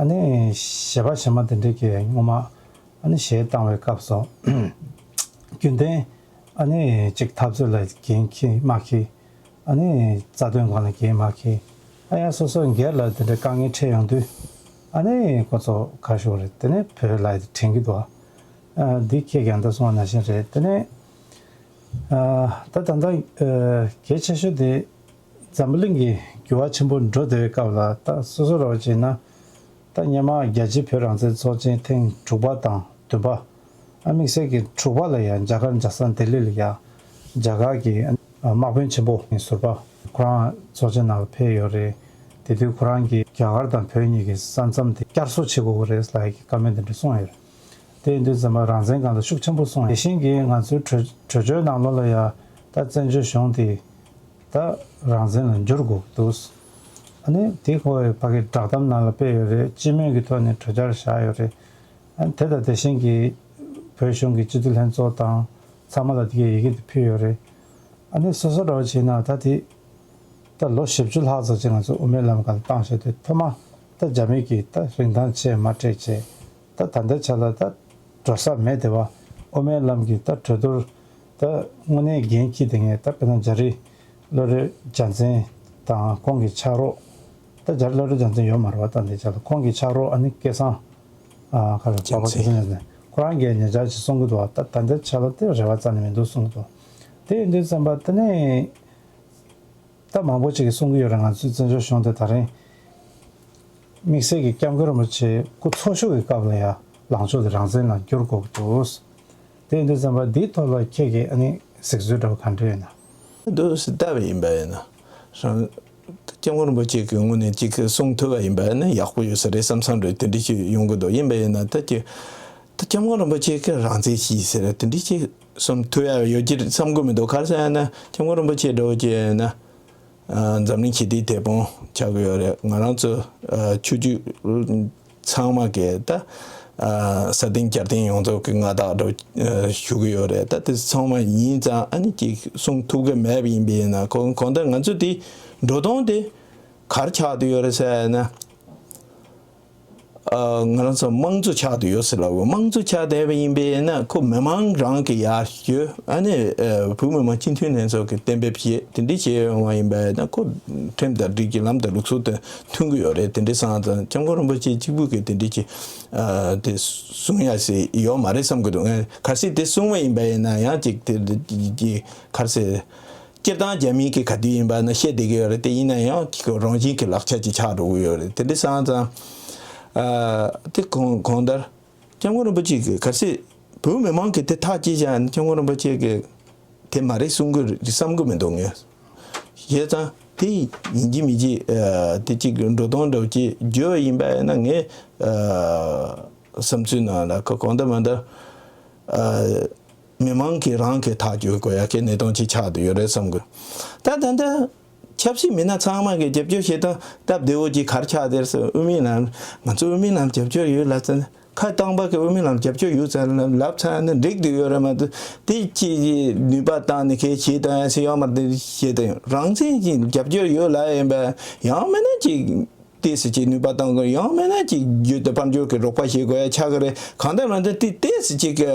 ཨ་ནི་གཞས་པ་གཞས་མ་དེ་འདྲས་ཀྱིས་སྔོན་མ་ཨ་ནི་གཞས་བཏང་བའི་སྐབས་སུ་རྒྱུན་ལྡན་ཨ་ནི་ཅིག་འཐབ་རྩོད་ལ་འགན་འཁྱེར་མ་འཁྱེར། ཨ་ནི་རྩ་དོན་སྒང་ལ་འགན་མ་འཁྱེར། ཨ་ཡ་སོ་སོ་སྒེར་ལ་དེ་འདྲའི་དཀའ་ངལ་འཕྲད་ཡོང་དུས། ཨ་ནི་ཁོ་ཚོ་ཁ་ཤོར་རེད། དེ་ནས་བོད་ལ་དྲན་གྱི་འདུག་ཨ་འདི་ཁྱེད་ཀྱང་ད་གསུངས་པ་ནང་བཞིན་རེད། དེ་ནས་ཨ་ད་ད་ལྟ་ཨ་གལ་ཆེ་ཤོས་དེ་འཛམ་བུ་གླིང་གི་འགྱུར་བ་ཆེན་པོ་འགྲོ་བསྡད་པའི་སྐབས་ལ་ད་སོ་སོ་ར་བ་བྱས་ན། ད་སྔོན་མ་རྒྱལ་སྤྱིའི་བོད་རང་བཙན་ཚོགས་ཆེན་ཐེངས་དྲུག་པ་དང་བདུན་པ། ཨ་དམིགས་བསལ་གྱི་དྲུག་པ་ལ་ཡང་རྒྱ་གར་རྒྱལ་ས་ལྡི་ལི་ལ་ཡང་རྒྱ་གར་གྱི་དམག་དཔོན་ཆེན་པོ་ཟུར་པ་ཁོ་རང་ཚོགས་ཆེན་ནང་ལ་ཕེབས་ཡོད་རེད། དེ་དུས་ཁོ་རང་གིས་རྒྱ་གར་དང་བོད་གཉིས་ཀྱི་ས་མཚམས་དེ་བསྐྱར་གསོ་བྱེད་དགོས་ཀྱི་རེད་ལབ་ཀྱི་བཀའ་མོལ་དེ་འདྲ་གསུངས་ཡོད་རེད། དེ་ཡིན་དུས་ཙམ་པ་རང་བཙན་སྒང་ལ་ཤུགས་ཆེན་པོ་གསུངས། དེ་བཞིན་གྱི་ང་ཚོའི་གྲོས་གྲོས་ཆོད་ནང་ལོགས་ལ་ཡང་ད་བཙན་བྱོལ་གཞུང་དེ་ད་རང་བཙན་ལ་འགྱུར་དགོས་འདུག་ཨ་ནི་དེ་ཁོ་བོས་ཕ་གི་བསྒྲགས་གཏམ་ནང་ལ་སྤེལ་ཡོད་རེད། སྤྱི་མོས་ཀྱི་ཐོག་ནས་གྲོས་འཆར་བཞག་ཡོད་རེད། ཨ་ནི་དེ་དང་དེ་བཞིན་གྱི་བོད་གཞུང་གི་སྤྱི་འཐུས་ལྷན་ཚོགས་དང་ཚང་མ་ལ་དེ་གའི་ཡི་གེ་དེ་ཕུལ་ཡོད་རེད། ཨ་ནི་སོ་སོ་འདྲ་བོ་བྱས་ན་ད་དེ་ད་ལོ་བཞི་བཅུ་ལྷག་ཙམ་ཅིག་ང་ཚོ་དབུ་མའི་ལམ་སྒང་ལ་བཏང་བཞག་དུས་ཐོག་མ་ད་རྒྱ་མི་གིས་ད་རིན་ཐང་ཆེ་མ་སྤྲད་བྱས། ད་ད་ལྟའི་ཆ་ལ་ད་འགྲོ་ས་མེད་དེ་བ། དབུ་མའི་ལམ་གྱི་ད་གྲོས་བསྡུར་ད་དངོས་གནས་འགན་འཁྱེར་དེ་ངས་ད་དཔེར་ན་འཇའ་རིས་བློ་གྲོས་རྒྱལ་མཚན་དང་ཁོང་གི་ཕྱག་རོགས། ད་འཇའ་རིས་བློ་གྲོས་རྒྱལ་མཚན་ཡོད་མ་རེད་བ། ད་འདི་ཆ་ལ་ཁོང་གི་ཕྱག་རོགས་ཨ་ནི་སྐལ་བཟང་ཨ་ག་རེ་རྒྱལ་པོ་མཚན་རྒྱལ་མཚན་ཁོ་རང་གིས་ཉེ་ཆར་ཅིག་གསུང་གི་འདུག་བ། ད་ད་ལྟའི་ཆ་ལ་དེ་རེ་བ་རྩ་ནས་མི་འདུག་གསུང་གི་འདུག་དེ་ཡིན་དུས་ཙམ་པ་དེ་ནས། ད་མང་པོ་ཅིག་གིས་གསུང་གི་ཡོད་རེད། ང་ཚོའི་བཙན་བྱོལ་གཞུང་དེ་ད་རིང་དམིགས་བསལ་གྱི་སྐྱབས་མགོན་རིན་པོ་ཆེ་སྐུ་འཚོ་བཞུགས་ཀྱི་སྐབས་ལ་ཡང་ལངས་ཕྱོགས་དེ་རང་བཙན་ལ་བསྒྱུར་དགོས་ཀྱི་འདུག་དེ་ཡིན་དུས་ཙམ་པ་འདིའི་ཐོག་ལ་ཁྱེད་ཀྱིས་ཨ་ནི་གཟིགས་ཚུལ་འདྲ་བོ་ག་འདྲ་ཡོད་ན། འདུག་སེ་ལྟ་བ་ཡིན་པ་ཡིན་ན། རང་སྐྱབས་མགོན་རིན་པོ་ཆེ་གི་ངོས་ནས་ཅིག་གསུང་ཐུབ་པ་ཡིན་པ་ཡིན་ན་ཡག་པོ་ཡོད་ས་རེད་བསམ་བསམ་རེད། དེ་འདྲ་ཞིག་ཡོང་གི་འདུག་ཡིན་པ་ཡིན་ན་ད་ཀྱི་ད་སྐྱབས་མགོན་རིན་པོ་ཆེ་གི་རང་བཙན་ཞིག་ཟེར་དེ་འདྲ་ཞིག་གསུང་ཐུབ་ཡ་ཡོད་ཀྱི་བསམ་གི་མི་འདུག་ག་རེ་ཟེར་ན་སྐྱབས་མགོན་རིན་པོ་ཆེ་འདྲ་བོ་ཅིག་ཡིན་ན། ཨ་འཛམ་གླིང་ཞི་བདེའི་དེད་དཔོན་ཆགས་ཀྱི་ཡོད་རེད། ང་རང་ཚོ་ཨ་ཆོས་བརྒྱུད་ཚང་མ་གི་ད་ཨ་ས་སྟེང་རྒྱལ་སྟེང་ཡོངས་རྫོགས་ཀྱི་མངའ་བདག་འདྲ་བོ་ཞུ་གི་ཡོད་རེད། ད་དེ་ཚང་མ་ཡིན་ཙང་ཨ་ནི་ཅིག་གསུང་ཐུབ་ཀྱི་མེད་པ་ཡིན་པས་ན་གོ་གང་ལྟར་ང་ཚོ་དེ་འགྲོ་སྟངས་དེ་ག་རེ་ཆགས་བསྡད་ཡོད་རེད་ཟེར་ན། ཨ་ང་རང་ཚོ་དམངས་གཙོ་ཆགས་བསྡད་ཡོད་ཟེར་ལབ་དགོས། དམངས་གཙོ་ཆགས་བསྡད་པ་ཡིན་པས་ན་ཁོ་མི་མང་རང་གི་ཡར་ཞུ་ཨ་ནི་ཨ་བོད་མི་མང་སྤྱི་འཐུས་ལྷན་ཚོགས་ཀྱིས་གཏན་འབེབས་བྱས་དེ་འདྲ་བྱས་ཡོང་བ་ཡིན་པས་ན་ཁོ་ཁྲིམས་དང་སྒྲིག་གཞི་ལམ་དང་ལུགས་སྲོལ་དང་མཐུན་གྱི་ཡོད་རེད། དེ་འདྲ་སོང་ཙང་སྐྱབས་མགོན་རིན་པོ་ཆེ་གཅིག་པུ་གིས་དེ་འདྲ་ཅིག་ཨ་དེ་གསུང་ཡ་ཞིག་ཡོད་མ་རེད་བསམ་གྱི་འདུག་ངས་གལ་སྲིད་དེ་གསུང་བ་ཡིན་པ་ཡིན་ན་ཡང་ཅིག་དེ་གལ་སྲིད། སྤྱིར་བཏང་རྒྱ་མི་གི་ག་དུས་ཡིན་པ་ན་བཤད་བསྡད་ཀྱི་ཡོད་རེད། དེ་ཡིན་ན་ཡང་ཁོ་རང་བཞིན་གྱི་ལག་ཆ་ཅིག་ཆགས་འགྲོ་གི་ཡོད་རེད། དེ་འདྲ་སོང་ཙང་ཨ་དེ་གང་གང་ལྟར་སྐྱབས་མགོན་རིན་པོ་ཆེ་གིས་གལ་སྲིད་བོད་མི་མང་གིས་དེ་ཐག་བཅད་བཞག་ན་སྐྱབས་མགོན་རིན་པོ་ཆེ་གིས་དེ་མ་རེད་གསུང་གི་རེད་བསམ་གི་མི་འདུག་ངས། བྱས་ཙང་དེ་ཡིན་གཅིག་མིན་གཅིག་ཨ་དེ་གཅིག་འགྲོ་སྟངས་འདྲ་བོ་ཅིག་བརྗོད་པ་ཡིན་པ་ཡིན་ན་ངས་ཨ་བསམ་ཚུལ་ནང་ལ་གང་ལྟར་མ་ལྟར་ཨ། མི་མང་གིས་རང་གི་ཐག་གཅོད་དགོས་ཡ་གི་གནས་སྟངས་ཅིག་ཆགས་བསྡད་ཡོད་རེད་བསམ་གི། ད་ད་ལྟ་ཆབ་སྲིད་མི་སྣ་ཚང་མ་གིས་རྒྱབ་སྐྱོར་བྱེད་སྟངས་སྟབས་བདེ་བོ་ཅིག་ག་རེ་ཆགས་བསྡད་ཟེར། དབུ་མའི་ལམ་ང་ཚོ་དབུ་མའི་ལམ་རྒྱབ་སྐྱོར་ཡོད་ལབ་ཙང་ཁ་གཏོང་པ་གིས་དབུ་མའི་ལམ་རྒྱབ་སྐྱོར་ཡོད་ཙང་ལབ་ཚར་ན་འགྲིག་བསྡད་ཡོད་རེད་མ་གཏོགས་དེ་ཅིག་ནུས་པ་བཏང་ནས་གལ་ཆེ་བཏང་ཡ་ཟེར་ཡོད་མ་རེད། དེ་བཤད་དང་རང་བཙན་གྱི་རྒྱབ་སྐྱོར་ཡོད་ལབ་ཡིན་པ་ཡང་མིན་ན་ཅིག་ཏོག་ཙམ་ཅིག་ནུས་པ་བཏང་དགོས། ཡང་མིན་ན་ཅིག་རྒྱུ་དང་དཔལ་འབྱོར་གྱི་རོགས་པ་བྱེད་དགོས་ཡ་ཆགས་ཀྱི་རེད། གང་ལྟར་མ་ལྟར་དེ་ཏོག་ཙམ་ཅིག་གི་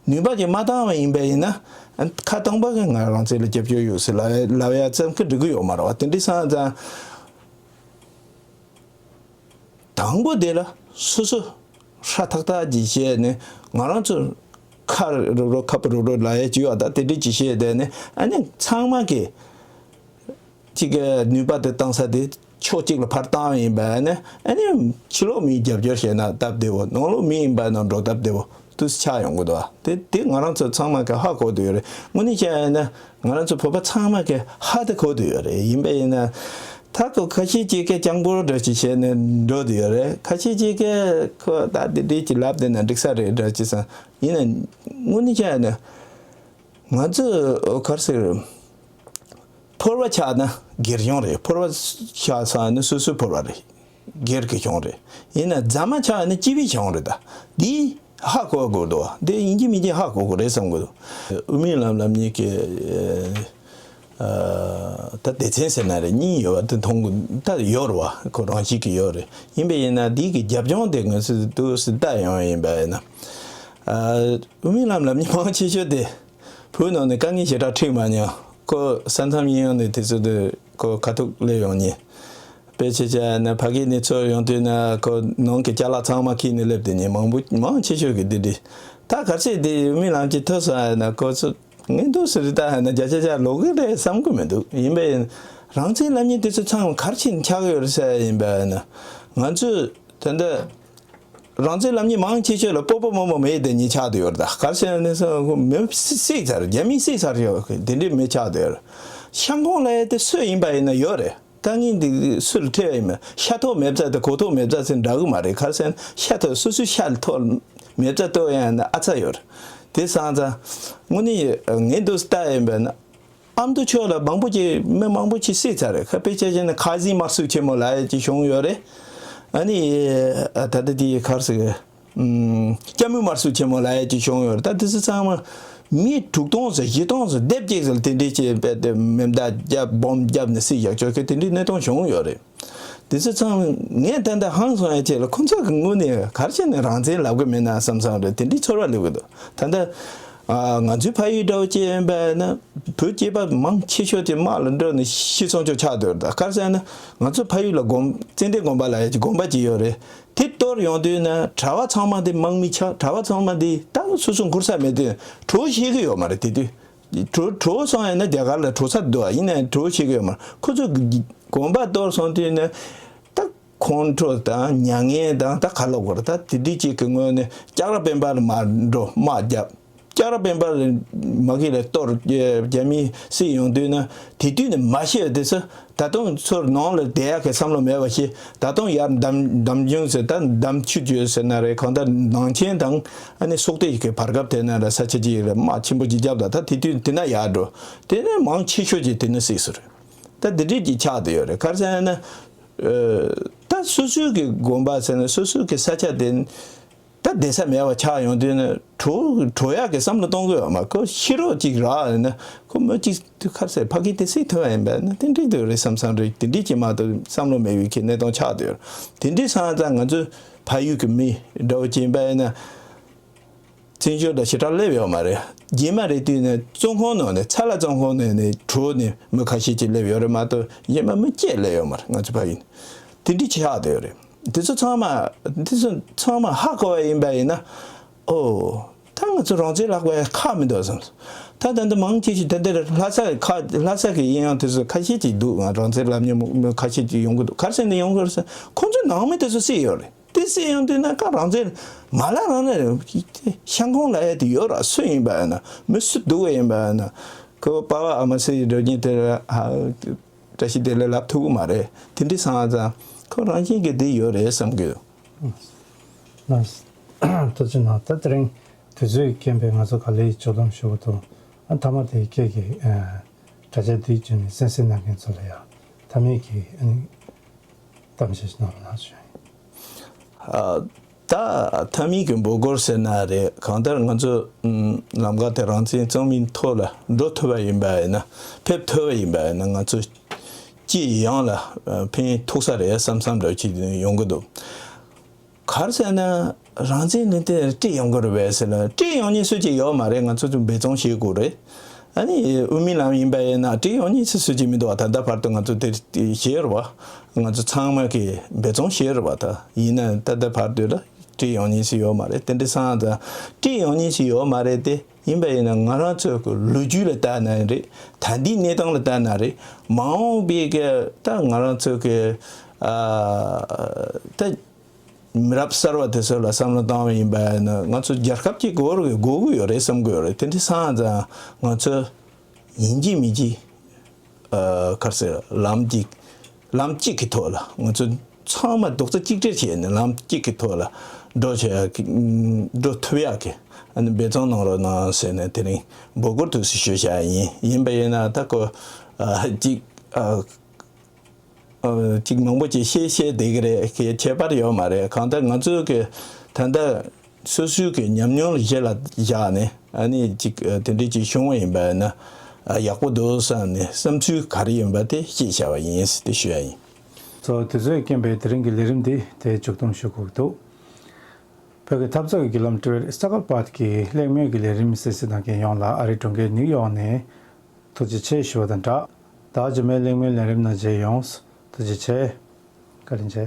ནུས་པ་ཅིག་མ་བཏང་བ་ཡིན་པ་ཡིན་ན་ཁ་གཏོང་པ་གིས་ང་རང་བཙན་ལ་རྒྱབ་སྐྱོར་ཡོད་ཟེར་ལབ་ལབ་ཡ་ཙམ་གྱིས་འགྲིག་གི་ཡོད་མ་རེད་བ། དེ་འདྲ་སོང་ཙང་དང་པོ་དེ་ལ་སོ་སོ་ཧྲ་ཐག་ཐག་ཅིག་བྱས་ནས་ང་རང་ཚོ་ཁ་རུབ་རུབ་ཁ་སྤུ་རུབ་རུབ་ལབ་ཡ་ཅིག་ཡོད། ད་དེ་འདྲ་ཅིག་བྱས་བསྡད་ནས་ཨ་ནི་ཚང་མ་གིས་ཅིག་གི་ནུས་པ་དེ་བཏང་ས་དེ། ཕྱོགས་གཅིག་ལ་ཕར་བཏང་བ་ཡིན་པ་ནི་ཨ་ནི་ཕྱི་ལོགས་མིའི་རྒྱབ་སྐྱོར་བྱས་ན་སྟབས་བདེ་བོ། ནང་ལོགས་མི་ཡིན་པ་ན་འགྲོ་སྟབས་བདེ་བོ་དུ་ཆགས་ཡོང་གི་འདུག་བ། དེ་དེ་ང་རང་ཚོ་ཚང་མ་གི་ཧ་གོ་བསྡད་ཡོད་རེད། དངོས་གནས་བྱས་ན་ང་རང་ཚོ་བོད་པ་ཚང་མ་གི་ཧ་དེ་གོ་བསྡད་ཡོད་རེད། ཡིན་པ་ཡིན་ན་ད་ཁོ་ཁ་ཤས་ཅིག་གི་སྤྱང་པོ་འདྲ་ཅིག་བྱས་ནས་འགྲོ་བསྡད་ཡོད་རེད། ཁ་ཤས་ཅིག་གི་ཁོ་ད་དེ་འདྲས་ཀྱི་ལབ་བསྡད་ན་འགྲིག་ས་རེད་འདྲ་ཅིག་བསམ། ཡིན་ན་དངོས་གནས་བྱས་ན་ང་ཚོ་ག་རེ་ཟེར། ཕོར་པ་ཆག་ན་སྒེར་གྱོང་རེད། ཕོར་པ་ཆག་ཚར་ན་སོ་སོའི་ཕོར་པ་རེད། སྒེར་གྱི་གྱོང་རེད། ཡིན་ན་རྫ་མ་ཆག་ན་སྤྱི་པའི་གྱོང་རེད། ད་འདི་ཧ་གོ་དགོས་འདུག་འདི་ཡིན་གཅིག་མིན་གཅིག་ཧ་གོ་དགོས་རེད་བསམ་གི་འདུག་དབུ་མའི་ལམ་ལམ་གཉིས་ཀྱི་ཨ་ད་སྡེ་ཚན་ཟེར་ན་རེད། གཉིས་ཡོད་པ་དེ་མཐོང་གི་ད་ཡོད་རེད་བ། ཁོ་རང་བཞིན་གྱི་ཡོད་རེད། ཡིན་པ་ཡིན་ན་འདི་གི་རྒྱབ་ལྗོངས་དེ་ང་ཚོས་ཏོག་ཙམ་ལྟ་ཡོང་ཡིན་པ་ཡིན་ན། ཨ་དབུ་མའི་ལམ་ལམ་གཉིས་མང་ཆེ་ཤོས་དེ་བོད་ནང་ནས་དཀའ་ངལ་ཞེ་དྲག་འཕྲད་མ་མྱོང་། ཁོ་ས་མཚམས་གཡས་གཡོན་ནས་དུས་ཚོད་དུ་ཁོ་ཁ་ཐུག་སླེབས་ཡོང་མྱོང་། དཔེ་ཆ་བྱས་ན་ཕ་གི་ནས་ཚུར་ཡོང་དུས་ན་ཁོ་ནང་གི་ཅ་ལག་ཚང་མ་ཁྱེར་ནས་སླེབས་བསྡད་མྱོང་། མང་པོ་མང་ཆེ་ཤོས་ཀྱི་འདི་འདྲ། ད་ག་ཚོད་འདི་དབུ་མའི་ལམ་གྱི་ཐོས་སོང་ཡིན་ན་ཁོ་ཚོ་ངས་འདུག་ཟེར་ལྟ་ཡིན་ན་བརྒྱ་ཆ་བརྒྱ་ལོག་གི་རེད་བསམ་གི་མི་འདུག་ཡིན་པས་རང་བཙན་ལབ་མཁན་དེ་ཚོ་ཚང་མ་ག་རེ་བྱས་ནས་ཆགས་ཡོད་རེད་ཟེར་ཡིན་པས་ན། ང་ཚོས་ད་ལྟ་རང་བཙན་ལབ་མཁན་མང་ཆེ་ཤོས་ལ་སྤོ་སྤོ་རྨོ་རྨོ་མི་དེ་གཉིས་ཆགས་བསྡད་ཡོད་རེད། ད་ག་རེ་ཟེར་ན་ས་མི་བསད་ཚར། རྒྱ་མིས་བསད་ཚར་ཡོད། དེ་འདྲའི་མི་ཆགས་བསྡད་ཡོད་རེད། ཤ་འཁོན་ལབ་ཡ་དེ་སུ་ཡིན་པ་ཡིན་ན་ཡོད་རེད། དཀའ་ངལ་འདི་སུ་ལ་འཕྲད་པ་ཡིན་མིན། ཤ་ཐོག་མེ་བཙའ་དང་གོ་ཐོག་མེ་བཙའ་ཟེར་འདྲ་གི་མ་རེད། ག་རེ་ཟེར་ན་ཤ་ཐོག་སོ་སོའི་ཤ་ཐོག་མེ་བཙའ་གཏོང་ཡ་ན་ཨ་ཚ་ཡོད་རེད། དེ་སང་ཙང་དངོས་གནས་ངས་འདུག་ལྟ་ཡིན་པ་ན་ཨ་མདོ་ཕྱོགས་ལ་མང་པོ་ཅིག་མི་མང་པོ་ཅིག་བསད་ཚར་རེད། ཁ་དཔེ་ཆ་བཞག་ན་ཁ་ཟིང་དམར་གསོད་ཆེན་མོ་ལབ་ཡ་ཅིག་བྱུང་ཡོད་རེད། ཨ་ནི་ད་ལྟ་དེ་ག་རེ་ཟེར། ཨུམ། སྐྱ་མི་དམར་གསོད་ཆེན་མོ་ལབ་ཡ་ཅིག་བྱུང་ཡོད་རེད། ད་དེ་ཚོ་ཚང་མ་མི་དྲུག་སྟོང་ཙམ་བཞི་སྟོང་ཙམ་སྡེབ་གཅིག་ཙམ་དེ་འདྲས་བྱས་པས་དེ་མེ་མདའ་བརྒྱབ་སྦོམ་བརྒྱབ་ནས་བསད་བཞག་ཆོག་གི་དེ་འདྲའི་གནས་སྟངས་བྱུང་ཡོད་རེད། དེ་ཚོ་ཚང་མ་ངས་ད་ལྟ་ཧང་སང་ཡ་ཆེད་ལ་ཁོང་ཚོ་གི་ངོས་ནས་ག་རེ་བྱས་ནས་རང་བཙན་ལབ་གི་མེད་ན་བསམ་བསམ་རེད། དེ་འདྲའི་ཚོར་བ་སླེབས་གི་འདུག་ད་ལྟ་ཨ་ང་ཚོའི་ཕ་ཡུལ་འདྲ་བོ་ཅིག་ཡིན་པ་ན་བོད་སྐྱེས་པ་མང་ཆེ་ཤོས་དེ་དམག་ལ་འགྲོ་ནས་ཤི་སོང་ཆོག་ཆགས་འདུག་ད་ག་རེ་ཟེར་ན་ང་ཚོ་ཕ་ཡུལ་ལ་དགོན་ཙན་དན་དགོན་པ་ལབ་ཡ་ཅིག་དགོན་པ་ཅིག་ཡོད་རེད། དེ་གཏོར་ཡོང་དུས་ན་གྲྭ་པ་ཚང་མ་དེ་དམག་མི་ཆགས། གྲྭ་པ་ཚང་མ་དེ་ད་སོ་སོ་འཁུར་ས་མེད་དུས་གྲོ་བོ་ཤེས་གི་ཡོད་མ་རེད། དེ་དུས་གྲོ་གྲོ་བོ་སོང་ཡིན་ན་རྒྱ་གར་ལ་གྲོ་ས་འདུག་ཡིན་ནའི་གྲོ་བོ་ཤེས་གི་ཡོད་མ་རེད། ཁོ་ཚོ་དགོན་པ་གཏོར་སོང་དུས་ན་ད་ཁོང་ཁྲོ་དང་མྱ་ངན་དང་ད་ག་ལབ་དགོས་རེད། ད་དེ་འདྲི་གཅིག་གི་ངོས་ནས་ལྕགས་ར་སྤེན་པ་ལ་མར་འགྲོ་དམག་རྒྱབ། ལྕགས་ར་སྤེན་པ་མ་གི་ལ་གཏོར་རྒྱ་མི་བསད་ཡོང་དུས་ན་དེ་དུས་ནས་མ་ཤེས་པ་དེ་ཚོ་ད་དུང་ཚུར་ནང་ལ་བསྡད་ཡག་གི་བསམ་བློ་མེད་པ་ཞིག་ད་དུང་ཡར་འདམ་འདམ་ཆུང་ཟེར་ད་འདམ་ཆུ་བརྗོད་ཟེར་ན་རེད། གང་ལྟར་ནང་ཆེན་དང་ཨ་ནི་སོག་སྡེ་ཞིག་གི་བར་སྐབས་དེ་ན་རེད། ས་ཆ་ཅིག་རེད། དམག་ཆེན་པོ་ཅིག་བརྒྱབ་ད་ད་དེ་དུས་དེ་ན་ཡར་འགྲོ་དེ་ནས་མང་ཆེ་ཤོས་ཀྱིས་དེ་ནས་བསད་སོང་རེད། ད་འདི་འདྲས་ཀྱི་ཆགས་བསྡད་ཡོད་རེད། ག་རེ་ཟེར་ན་ཨ་ད་སོ་སོའི་གི་དགོན་པ་ཟེར་ན་སོ་སོའི་གི་ས་ཆ་དེ་ད་བསྡད་ས་མེད་པ་ཆགས་ཡོང་དུས་ན་གྲོ་གྲོ་ཡག་གི་བསམ་བློ་གཏོང་གི་ཡོད་མ་རེད། ཁོ་ཤི་རོགས་ཅིག་རག་ཡིན་ན་ཁོ་མི་གཅིག་དུས་ཁ་ཟས་ཕ་གི་དེ་སྲིད་ཐུབ་པ་ཡིན་པ་ན་དེ་འགྲིག་འདུག་རེད་བསམ་བསམ་རེད། དེ་འགྲིག་གི་མ་གཏོགས་བསམ་བློ་མེད་པའི་གི་གནས་སྟངས་ཆགས་འདུག་དེ་འདྲའི་སང་ཙང་ང་ཚོ་ཕ་ཡུལ་གི་མི་འདྲ་བོ་ཅིག་ཡིན་པ་ཡིན་ན་བཙན་བྱོལ་ལ་ཞེ་དྲག་སླེབས་ཡོད་མ་རེད། རྗེས་མ་རེད་དུས་ནས་བཙོན་ཁང་ནང་ནས་ཚ་ལ་བཙོན་ཁང་ནང་ནས་གྲོ་ནས་མི་ཁ་ཤས་ཅིག་སླེབས་ཡོད་རེད་མ་གཏོགས་གཞན་པ་མི་སྐྱེས་སླེབས་ཡོད་མ་རེད། ང་ཚོ་ཕ་ཡུལ་ནས་དེ་འདྲའི་ཆགས་བསྡད་ཡོད་རེད། དེ་ཚོ་ཚང་མ་དེ་ཚོ་ཚང་མ་ཧ་གོ་བ་ཡིན་པ་ཡིན་ན་ཨོ། ད་ང་ཚོ་རང་བཙན་ལག་པའི་ཁག་མི་འདུག་བསམ། ད་ད་འདི་མང་ཆེ་ཤོས་ད་འདིར་ལྷ་ས་ཁ་ལྷ་ས་གི་གཡས་གཡོན་དེ་ཚོ་ཁ་ཤས་ཅིག་འདུག་ང་རང་བཙན་ལབ་མཁན་མི་ཁ་ཤས་ཅིག་ཡོང་གི་འདུག་ག་རེ་ཟེར་ནས་ཡོང་གི་རེད་ཟེར་ཁོང་ཚོའི་ནང་མི་དེ་ཚོ་བསད་ཡོད་རེད། དེ་བསད་ཡོང་དུས་ན་ཀ་རང་བཙན་མ་ལ་རང་ལ་ཤང་ཁོང་ལ་ཡ་དེ་ཡོད་ར་སུ་ཡིན་པ་ཡིན་ན་མི་སུ་སྡུག་པ་ཡིན་པ་ཡིན་ན་ཁོ་པ་ཕ་ཨ་མ་སུ་ཡི་འགྲོ་ཉིན་དེ་ལ་ཧ་བཀྲ་ཤིས་བདེ་ལེགས་ལབ་ཐུབ་ཀྱི་མ་རེད། དེ་འདྲའི་སང་ཙང་ཁོ་རང་བཞིན་གྱི་དེ་ཡོད་རེད་བསམ་གི་འདུག་ལགས། ཐུགས་རྗེ་གནང་། ད་དེ་རིང་དུས་ཚོད་རྐྱེན་པས་ང་ཚོ་ག་ལེ་ཡི་སྦྱོར་ལམ་ཞུ་བ་དང་ཨ་མཐའ་མ་དེ་ཁྱེད་ཀྱི་དྲ་རྒྱ་འདིའི་བརྒྱུད་ནས་གསན་གཟིགས་གནང་མཁན་ཚོ་ལ་ཡང་མཐའ་མའི་གི་གཏམ་བཤད་གནང་རོགས་གནང་ཞུ་ཡིན། ཨ་ད་མཐའ་མའི་གི་འབོད་སྐུལ་ཟེར་ན་རེད། གང་ལྟར་ང་ཚོ་ལམ་ཁ་དེ་རང་བཙན་གཙང་མའི་ཐོག་ལ་འགྲོ་ཐུབ་པ་ཡིན་པ་ཡིན་ན་ཕེབས་ཐུབ་པ་ཡིན་པ་ཡིན་ན་ང་ཚོ་སྤྱི་ཡོངས་ལ་ཕན་ཐོགས་ས་རེད་བསམ་བསམ་འདྲ་ཅིག་ཡོང་གི་འདུག་ག་རེ་ཟེར་ན་རང་བཙན་ལུང་བསྟན་སྤྲད་ཡོང་གི་རེད་པས་ཟེར་ན་སྤྲད་ཡོང་མཁན་སུ་གཅིག་ཡོད་མ་རེད། ང་ཚོ་ཚོ་འབད་བརྩོན་བྱེད་དགོས་རེད། ཨ་ནི་དབུ་མའི་ལམ་ཡིན་པ་ཡིན་ན་སྤྲད་ཡོང་མཁན་སུ་སུ་གཅིག་མི་འདུག་བ། ད་ལྟ་བར་དུ་ང་ཚོ་དེ་བྱས་རེད་བ། ང་ཚོ་ཚང་མ་གིས་འབད་བརྩོན་བྱས་རེད་བ། ད་ཡིན་ན་ད་ལྟ་བར་དུ་ལ་ བྲིས་ཡོང་མཁན་ཞིག་ཡོད་མ་རེད། དེ་འདྲ་སོང་ཙང་བྲིས་ཡོང་མཁན་ཞིག་ཡོད་མ་རེད་དེ། ཡིན་པ་ཡིན་ན་ང་རང་ཚོའི་གི་ལོ་རྒྱུས་ལ་བལྟས་ན་རེད། ད་ལྟའི་གནས་སྟངས་ལ་བལྟས་ན་རེད། མ་འོངས་པའི་གི་ད་ང་རང་ཚོའི་གི་ཨ་ད་མི་རབས་གསར་བ་དེ་ཚོ་ལ་བསམ་བློ་བཏང་བ་ཡིན་པ་ཡིན་ན། ང་ཚོ་རྒྱལ་ཁབ་ཅིག་དགོས་རེད། དགོས་ཀྱི་ཡོད་རེད་བསམ་གྱི་ཡོད་རེད། དེ་འདྲ་སོང་ཙང་ང་ཚོ་ཡིན་གཅིག་མིན་གཅིག་ཨ་ག་རེ་ཟེར། ལམ་གཅིག་ལམ་གཅིག་གི་ཐོག་ལ་ང་ཚོ་ཚང་མ་རྡོག་རྩ་གཅིག་སྒྲིལ་བྱས་ནས་ལམ་གཅིག་གི་ཐོག་ལ་འགྲོ་བྱེད་ཡག་གི་འགྲོ་ཐུབ་ཡག་གི་ཨ་ནི་འབད་བརྩོན་གནང་རོགས་གནང་ཟེར་ནས་དེ་རིང་འབོད་སྐུལ་དུ་ཞུ་བྱ་ཡིན། ཡིན་པ་ཡིན་ན་ད་ཁོ་ཨ་གཅིག་ཨ་ཨ་གཅིག་མང་པོ་ཅིག་བཤད་བཤད་བསྡད་ཀྱི་རེད། ཁྱད་པར་ཡོད་མ་རེད། གང་ལྟར་ང་ཚོའི་གི་ད་ལྟ་སོ་སོའི་གི་ཉམས་མྱོང་ལ་གཞི་ལ་བཞག་ནས་ཨ་ནི་ཅིག་ཨ་དེ་འདྲ་ཅིག་བྱུང་བ་ཡིན་པ་ན་ཨ་ཡག་པོ་འདུག་བསམ་ནས་བསམ་ཚུལ་ག་རེ་ཡིན་པ་དེ་བཤད་བྱ་བ་ཡིན་ཟེར་དེ་ཞུ་ཡ་ཡིན། ཚོ་དེ་ཚོས་རྐྱེན་པས་དེ་རིང་གི་ལས་རིམ་འདི་དེ་མཇུག་སྡོམ་ཞུ་དགོས་ཀྱི་འདུག་བོད་ཀྱི་འཐབ་རྩོད་ཀྱི་བརྒྱུད་ལམ་ཊི་ཝི་ཊར་ས་ཀར་པཱད་ཀྱི་གླེང་མོལ་གྱི་ལས་རིམ་གསན་གཟིགས་གནང་མཁན་ཡོངས་ལ་ཨ་རིའི་གྲོང་ཁྱེར་ནིའུ་ཡོག་ནས་ཐུགས་རྗེ་ཆེ་ཞུ་བ་དང་སྦྲགས། ད་རྗེས་མའི་གླེང་མོལ་ལས་རིམ་ནང་མཇལ་ཡོང་། ཐུགས་རྗེ་ཆེ། བཀའ་དྲིན་ཆེ།